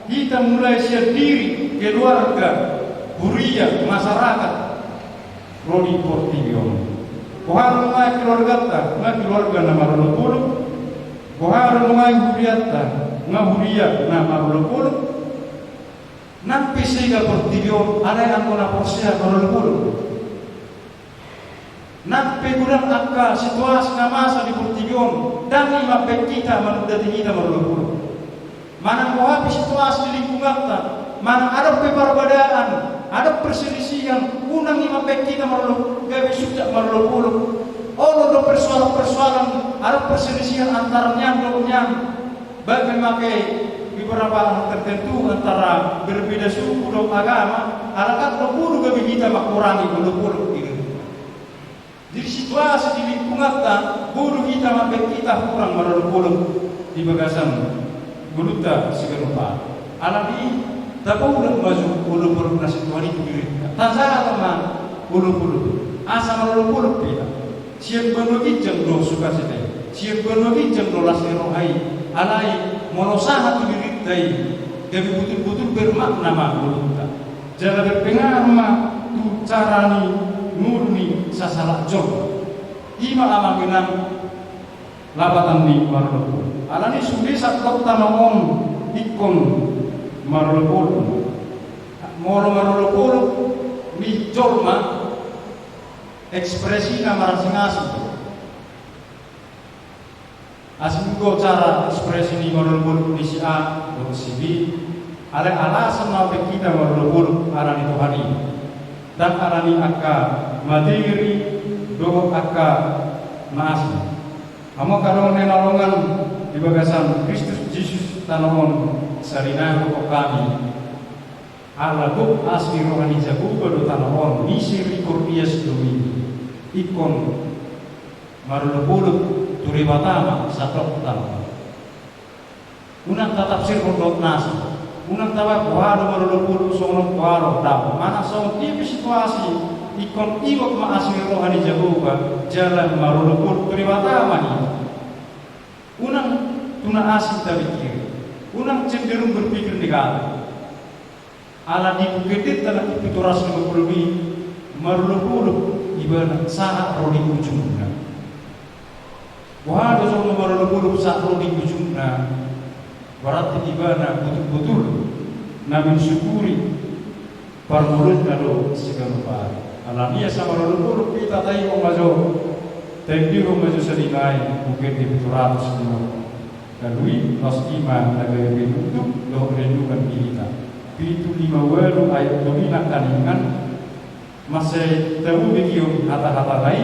hita mulai sian diri, keluarga, huria, masyarakat, ro di portibi on. Boha do nuaeng keluarganta? Nga keluarga na marolopolop. Boha do nuaeng hurianta? Nga huria na marolopolop. Nang pe sega portibi on, alai anggo na porsea marolopolop. Nang pe godang angka situasi na masa di portibi on, ndang i mambaen hita, manunda hita marolopolop. Manang boha pe situasi di lingkunganta, manang adong pe parbadaan, adong perselisihan, unang i mambaen hita marolopolop, gabe sunjak marolopolop. Olo do persoalan-persoalan, adong perselisihan antara nian dohot nian. Baik memake beberapa hal tertentu antara berbeda suku dohot agama, ala ndang do bodo gabe hita mangkurangi olopolop i. Jadi situasi di lingkunganta, bodo hita mambaen hita hurang marolopolop di bagasan ngolunta siganup ari. Alani i tapaulak ma jo olopolop na sintua i tu dirinta. Tajalo ma olopolop, asa marolopolop hita. Sian banua ginjang do sukacita i, sian banua ginjang do las ni roha i. Alai molo sahat tu dirinta i, gabe botul-botul bermakna ma ngolunta. Jala berpengaruh ma tu cara ni ngolu ni sasahalak jolma. I ma amang inang lapatan ni marolopolop. Alani i sude sahat tu tano on ingkon marolopolop. Molo marolopolop ni jolma, ekspresina marasing-asing. Asing do cara ekspresi ni marolopolop ni si A dohot si B. Alai alasan na mambaen hita marolopolop ala ni Tuhan i, ndang ala ni angka materi dohot angka na asing. Hamu angka dongan na hinaholongan di bagasan Kristus Jesus, tano on sai rinagot hami. Ala gok asi ni roha ni Jahowa do tano on, misericordias Domini. Ingkon marolopolop tu Debata ma sandok tano on. Unang tatafsirhon dohot nasa. Unang tabahen boha do marolopolop songon on, boha do, daong. Manang songon dia pe situasi, ingkon ingot ma asi ni roha ni Jahowa, jala marolopolop tu Debata ma i. Unang tu na asing tapikiri. Unang cenderung berpikir negatif. Ala di Buku Ende, tanda kutip, pitu ratus lima puluh i, marolopolop ibana sahat ro di ujungna. Boha do jolma marolopolop sahat ro di ujungna? Berarti ibana botul-botul na mensyukuri parngoluonna do siganup ari. Alani i asa marolopolop hita, taingot ma jo, taendehon ma jo songon i, Buku Ende pitu ratus lima puluh. Lalu i, laos i ma na gabe penutup dohot renungan di hita. Pitu lima ualu ayat tolu i nangkaningan. Mansai tabo be hian hata-hatana i,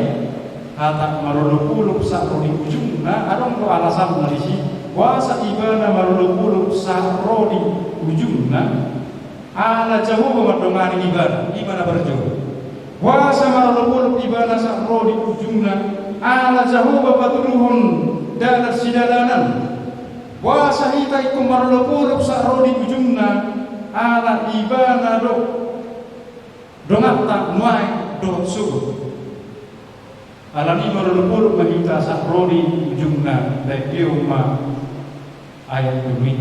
hata marolopolop sahat ro di ujungna, adong do alasanna disi. Boasa ibana marolopolop sahat ro di ujungna? Ala Jahowa mandongani ibana, i ma na parjolo. Boasa marolopolop ibana sahat ro di ujungna? Ala Jahowa patuduhon dalan sidalanan. Boasa hita ingkon marolopolop sahat ro di ujungna? Ala ibana do donganta nuaeng dohot sogot. Alani i marolopolop ma hita sahat ro di ujungna, taendehon ma ayat tolu i.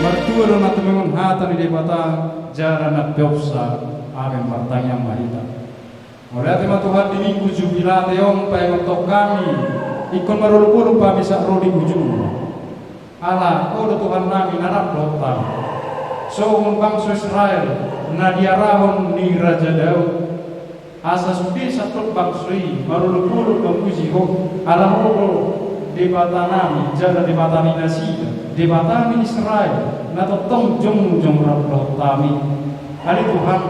Martua do na tumeon hata ni Debata, jala na pinasahat. Amen. Martangiang ma hita. Mauliate ma Tuhan di Minggu Jubilate on, paingothon hami ingkon marolopolop hami sahat ro di ujungna. Ala Ho do Tuhannami na rap dohot hami. Songon bangso Israel na diarahon ni Raja Daud, asa sude sandok bangso i marolopolop mamuji Ho, ala Ho do Debatanami jala Debata ni nasida, Debata ni Israel, na tongtong jongjong rap dohot hami. Ale Tuhan,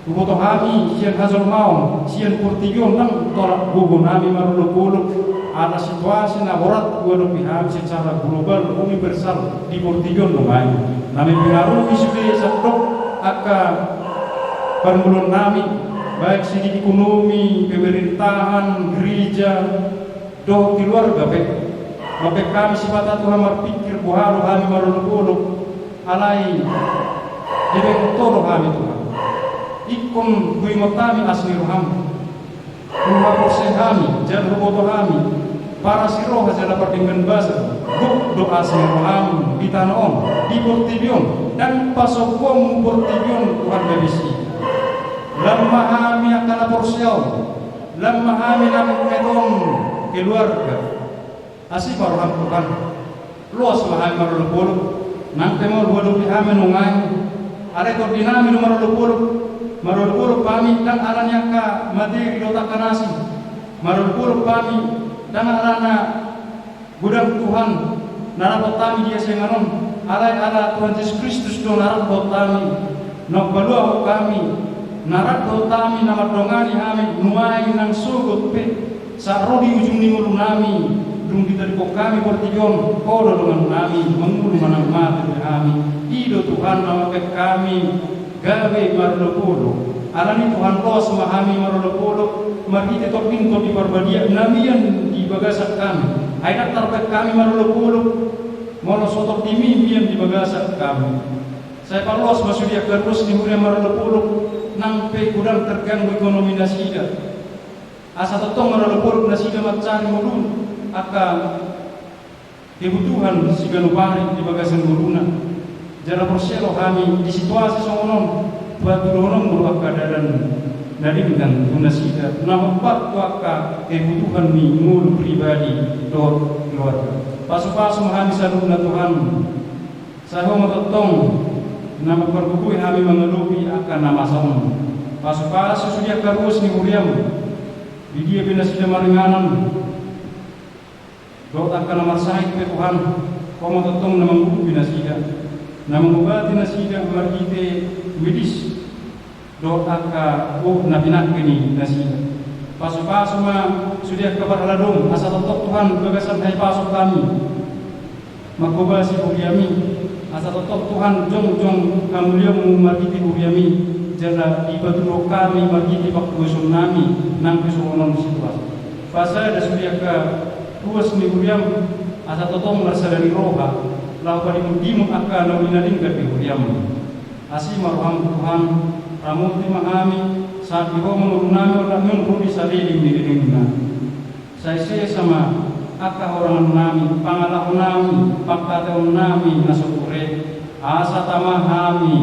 huboto hami sian hajolmaon, sian portibi on ndang tolap gogonami marolopolop, ala situasi na horat huadopi hami secara global, universal di portibi on nuaeng. Na mempengaruhi sude sandok angka parngoluonnami, baik segi ekonomi, pemerintahan, gereja, dohot keluarga pe. Mambahen hami sipata Tuhan marpingkir boha do hami marolopolop, alai dibahen Ho do hami Tuhan. Ingkon huingot hami asi ni roham. Huhaporseai hami jala huboto hami, parasiroha jala pardenggan basa, gok do asi ni roham di tano on, di portibi on, ndang pasombuonmu portibi on Tuhan, gabe sihata. Lam ma hami angka na porsea on, lam ma hami na metmet on keluarga. Asi ma roham Tuhan. Loas ma hami marolopolop. Nang pe molo huadopi hami nuaeng, alai tondinami do marolopolop. Marolopolop hami ndang alani angka materi dohot angka na asing. Marolopolop hami ndang alana godang Tuhan na rap dohot hami di hasintongan on, alai ala Tuhan Jesus Kristus do na rap dohot hami, na umpaluahon hami, na rap dohot hami, na mandongani hami nuaeng nang sogot pe, sahat ro di ujung ni ngolunami. Dung ditadingkon hami portibi on, Ho do dongannami, mangolu manang mate pe hami. I do Tuhan na mambahen hami gabe marolopolop. Alani i Tuhan, loas ma hami marolopolop marhite Tondim Tondi Parbadia na mian di bagasan hami. Ai ndang tarbaen hami marolopolop molo so Tondimi mian di bagasan hami. Sai paloas ma sude angka ruas ni huriam marolopolop nang pe godang terganggu ekonomi nasida. Asa tongtong marolopolop nasida mancari ngolu angka kebutuhan siganup ari di bagasan ngoluna. Jala porsea do hami di situasi songon on, patuduhononmu do angka dalan na denggan tu nasida na hombar tu angka kebutuhan ni ngolu pribadi dohot keluarga. Pasupasu ma hami saluhutna Tuhan. Sai Ho ma tongtong na mampargogoi hami mangadopi angka na masa on. Pasupasu sude angka ruas ni huriam di dia pe nasida maringanan dohot angka na marsahit pe Tuhan, Ho ma tongtong na mangurupi nasida, na mangobati nasida marhite medis dohot angka, oh, na pinangke ni nasida. Pasupasu ma sude angka parhalado on, asa tongtong Tuhan bagasan hahipason hami manghobasi huriami. Asa tongtong Tuhan jongjong hamuliaonmu marhite huriami, jala dipatuduhon hami marhite panghuasoonnami nang pe songon on situasi. Pasada sude angka ruas ni huriam asa tongtong marsada ni roha laho padimundimun angka na uli na denggan di huriam. Asi ma roham Tuhan, ramoti ma hami, sahat di Ho ma ngolunami, olat ni on ro di saleleng ni lelengna. Sai sesa ma angka harorangannami, pangalahonami, pangkataonnami na so ture, asa tama hami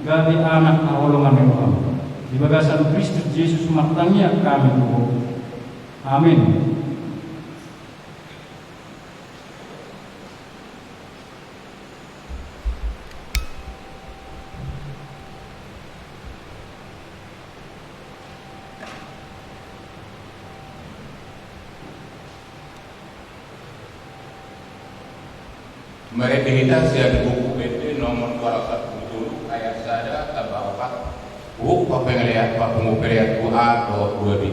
gabe anak haholongan ni roham. Di bagasan Kristus Jesus martangiang hami tu Ho. Amin. Marende hita sian Buku Ende nomor dua ratus empat puluh tujuh ayat sada tamba opat. Buku Pengelean, Buku Pengelean dua A dohot dua B.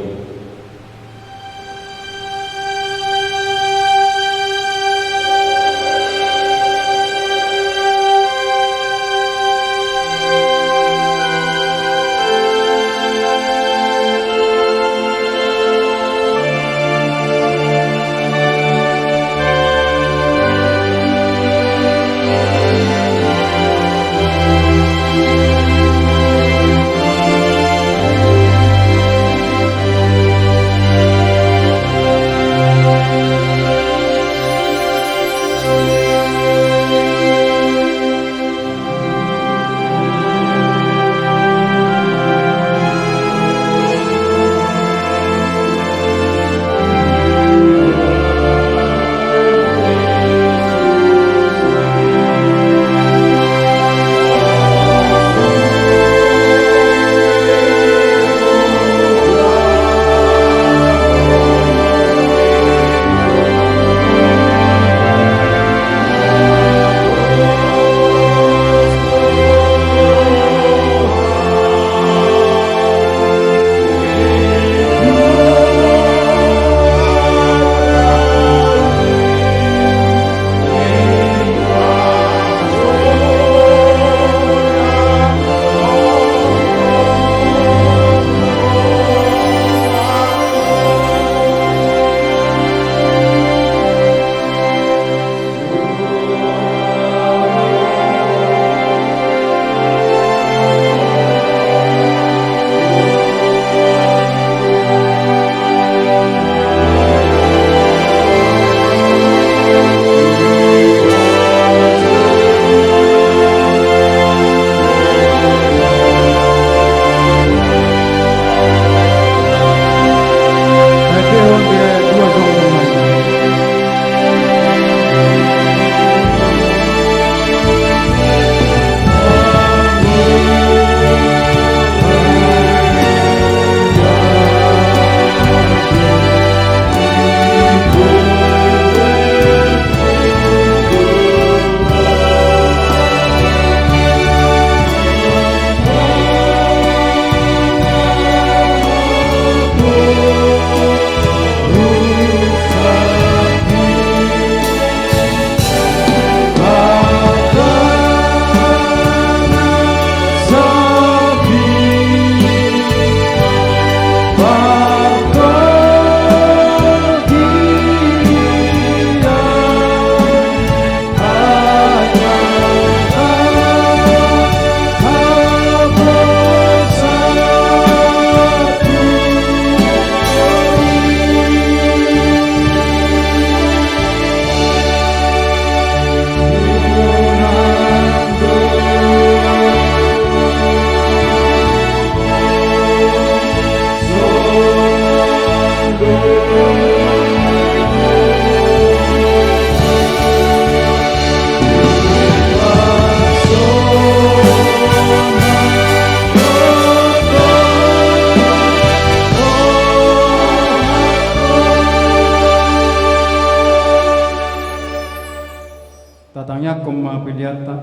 Tangiangkon ma peleanta.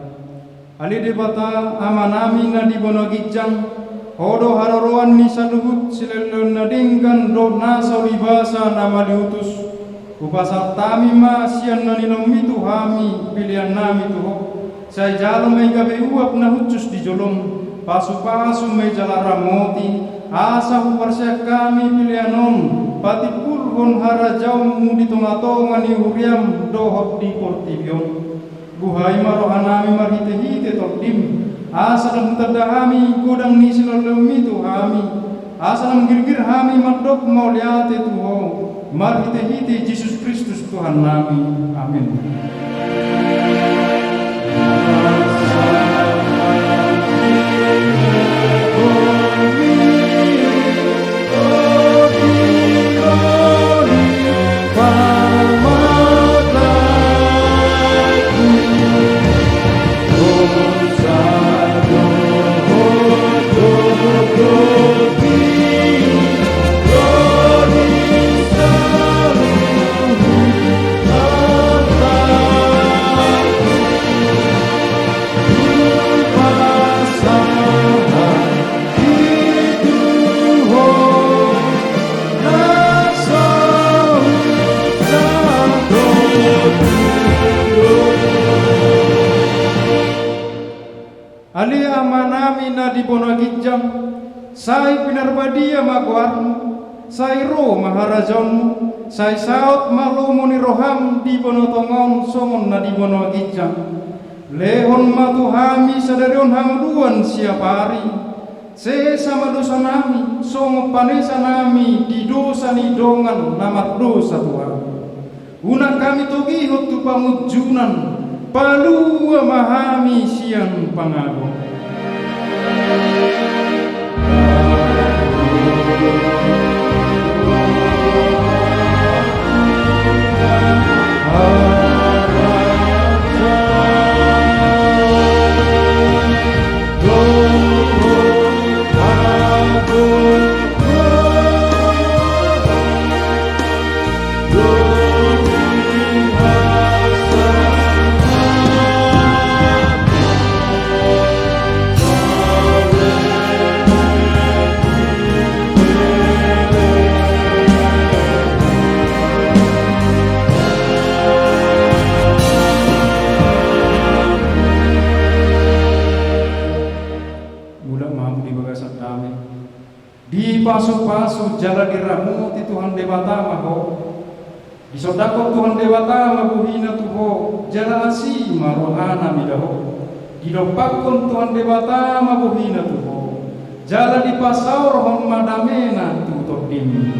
Ale Debata, Amanami na di banua ginjang, Ho do haroroan ni saluhut silehonlehon na denggan dohot na sauribasa na maliutus. Hupasahat hami ma sian na nilehonMi tu hami peleannami tu Ho. Sai jalo ma i gabe uap na hushus di jolom, pasupasu ma i jala ramoti, asa huparsian hami pelean on patimbulhon harajaonMu di tongatonga ni huriaM dohot di portibi on. Buhai ma rohanami marhitehite TondiM, asa lam hutanda hami godang ni silehonlehonMi tu hami, asa lam girgir hami mandok mauliate tu Ho, marhitehite Jesus Kristus Tuhannami. Amen. Ale Amanami na di banua ginjang, sai pinarbadia ma goarMu, sai ro ma harajaonMu, sai saut ma lomo ni rohaM di banua tonga on songon na di banua ginjang. Lehon ma tu hami sadari on hangoluan siapari. Sesa ma dosanami, songon panesanami di dosa ni dongan na mardosa tu hami. Unang hami togihon tu pangunjunan, palua ma hami sian pangago. Mulak ma hamu di bagasan dame. Dipasupasu jala diramoti Tuhan Debata ma ho. Disondangkon Tuhan Debata ma bohina tu ho, jala asi ma rohana mida ho. Didompakkon Tuhan Debata ma bohina tu ho, jala dipasaorhon ma damena tu tondim.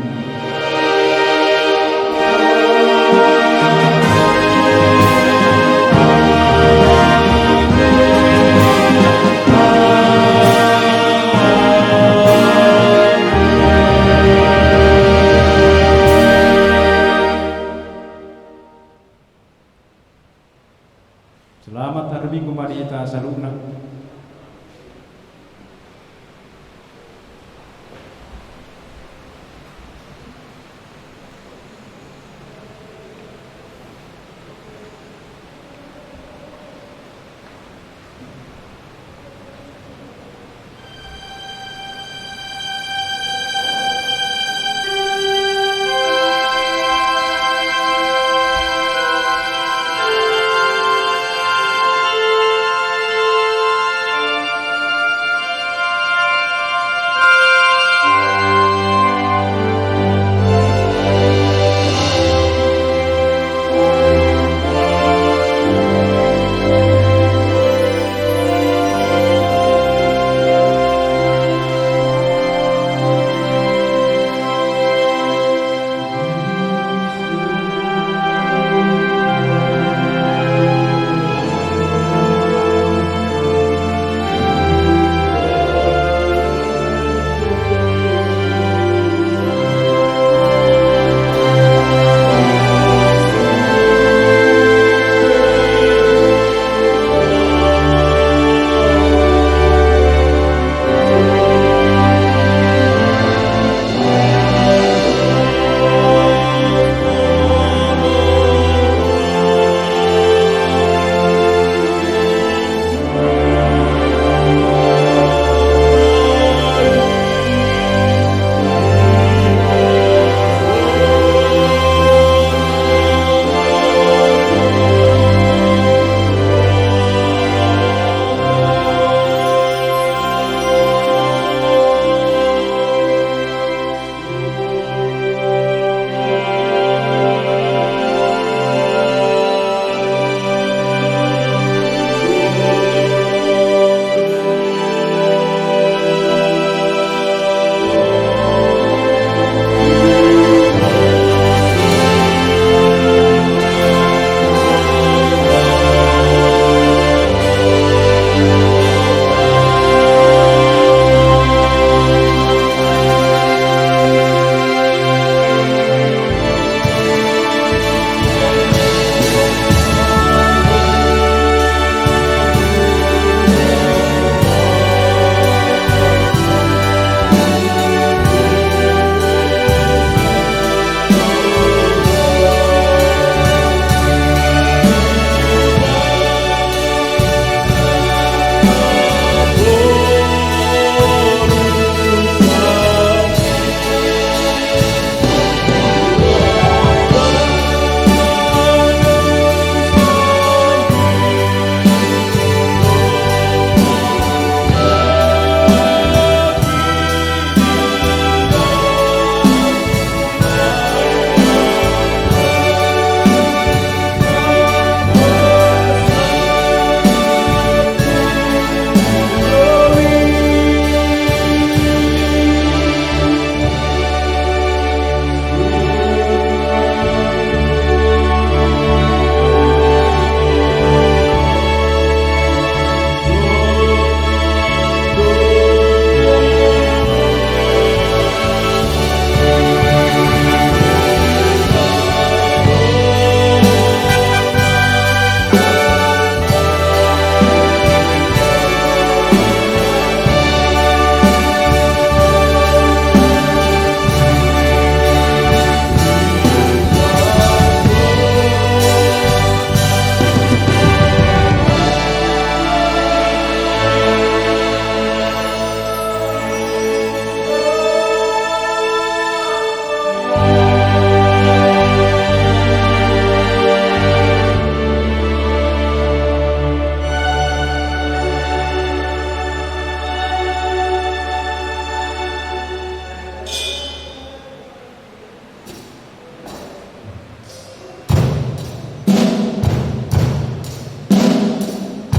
Selamat hari Minggu ma di hita saluhutna.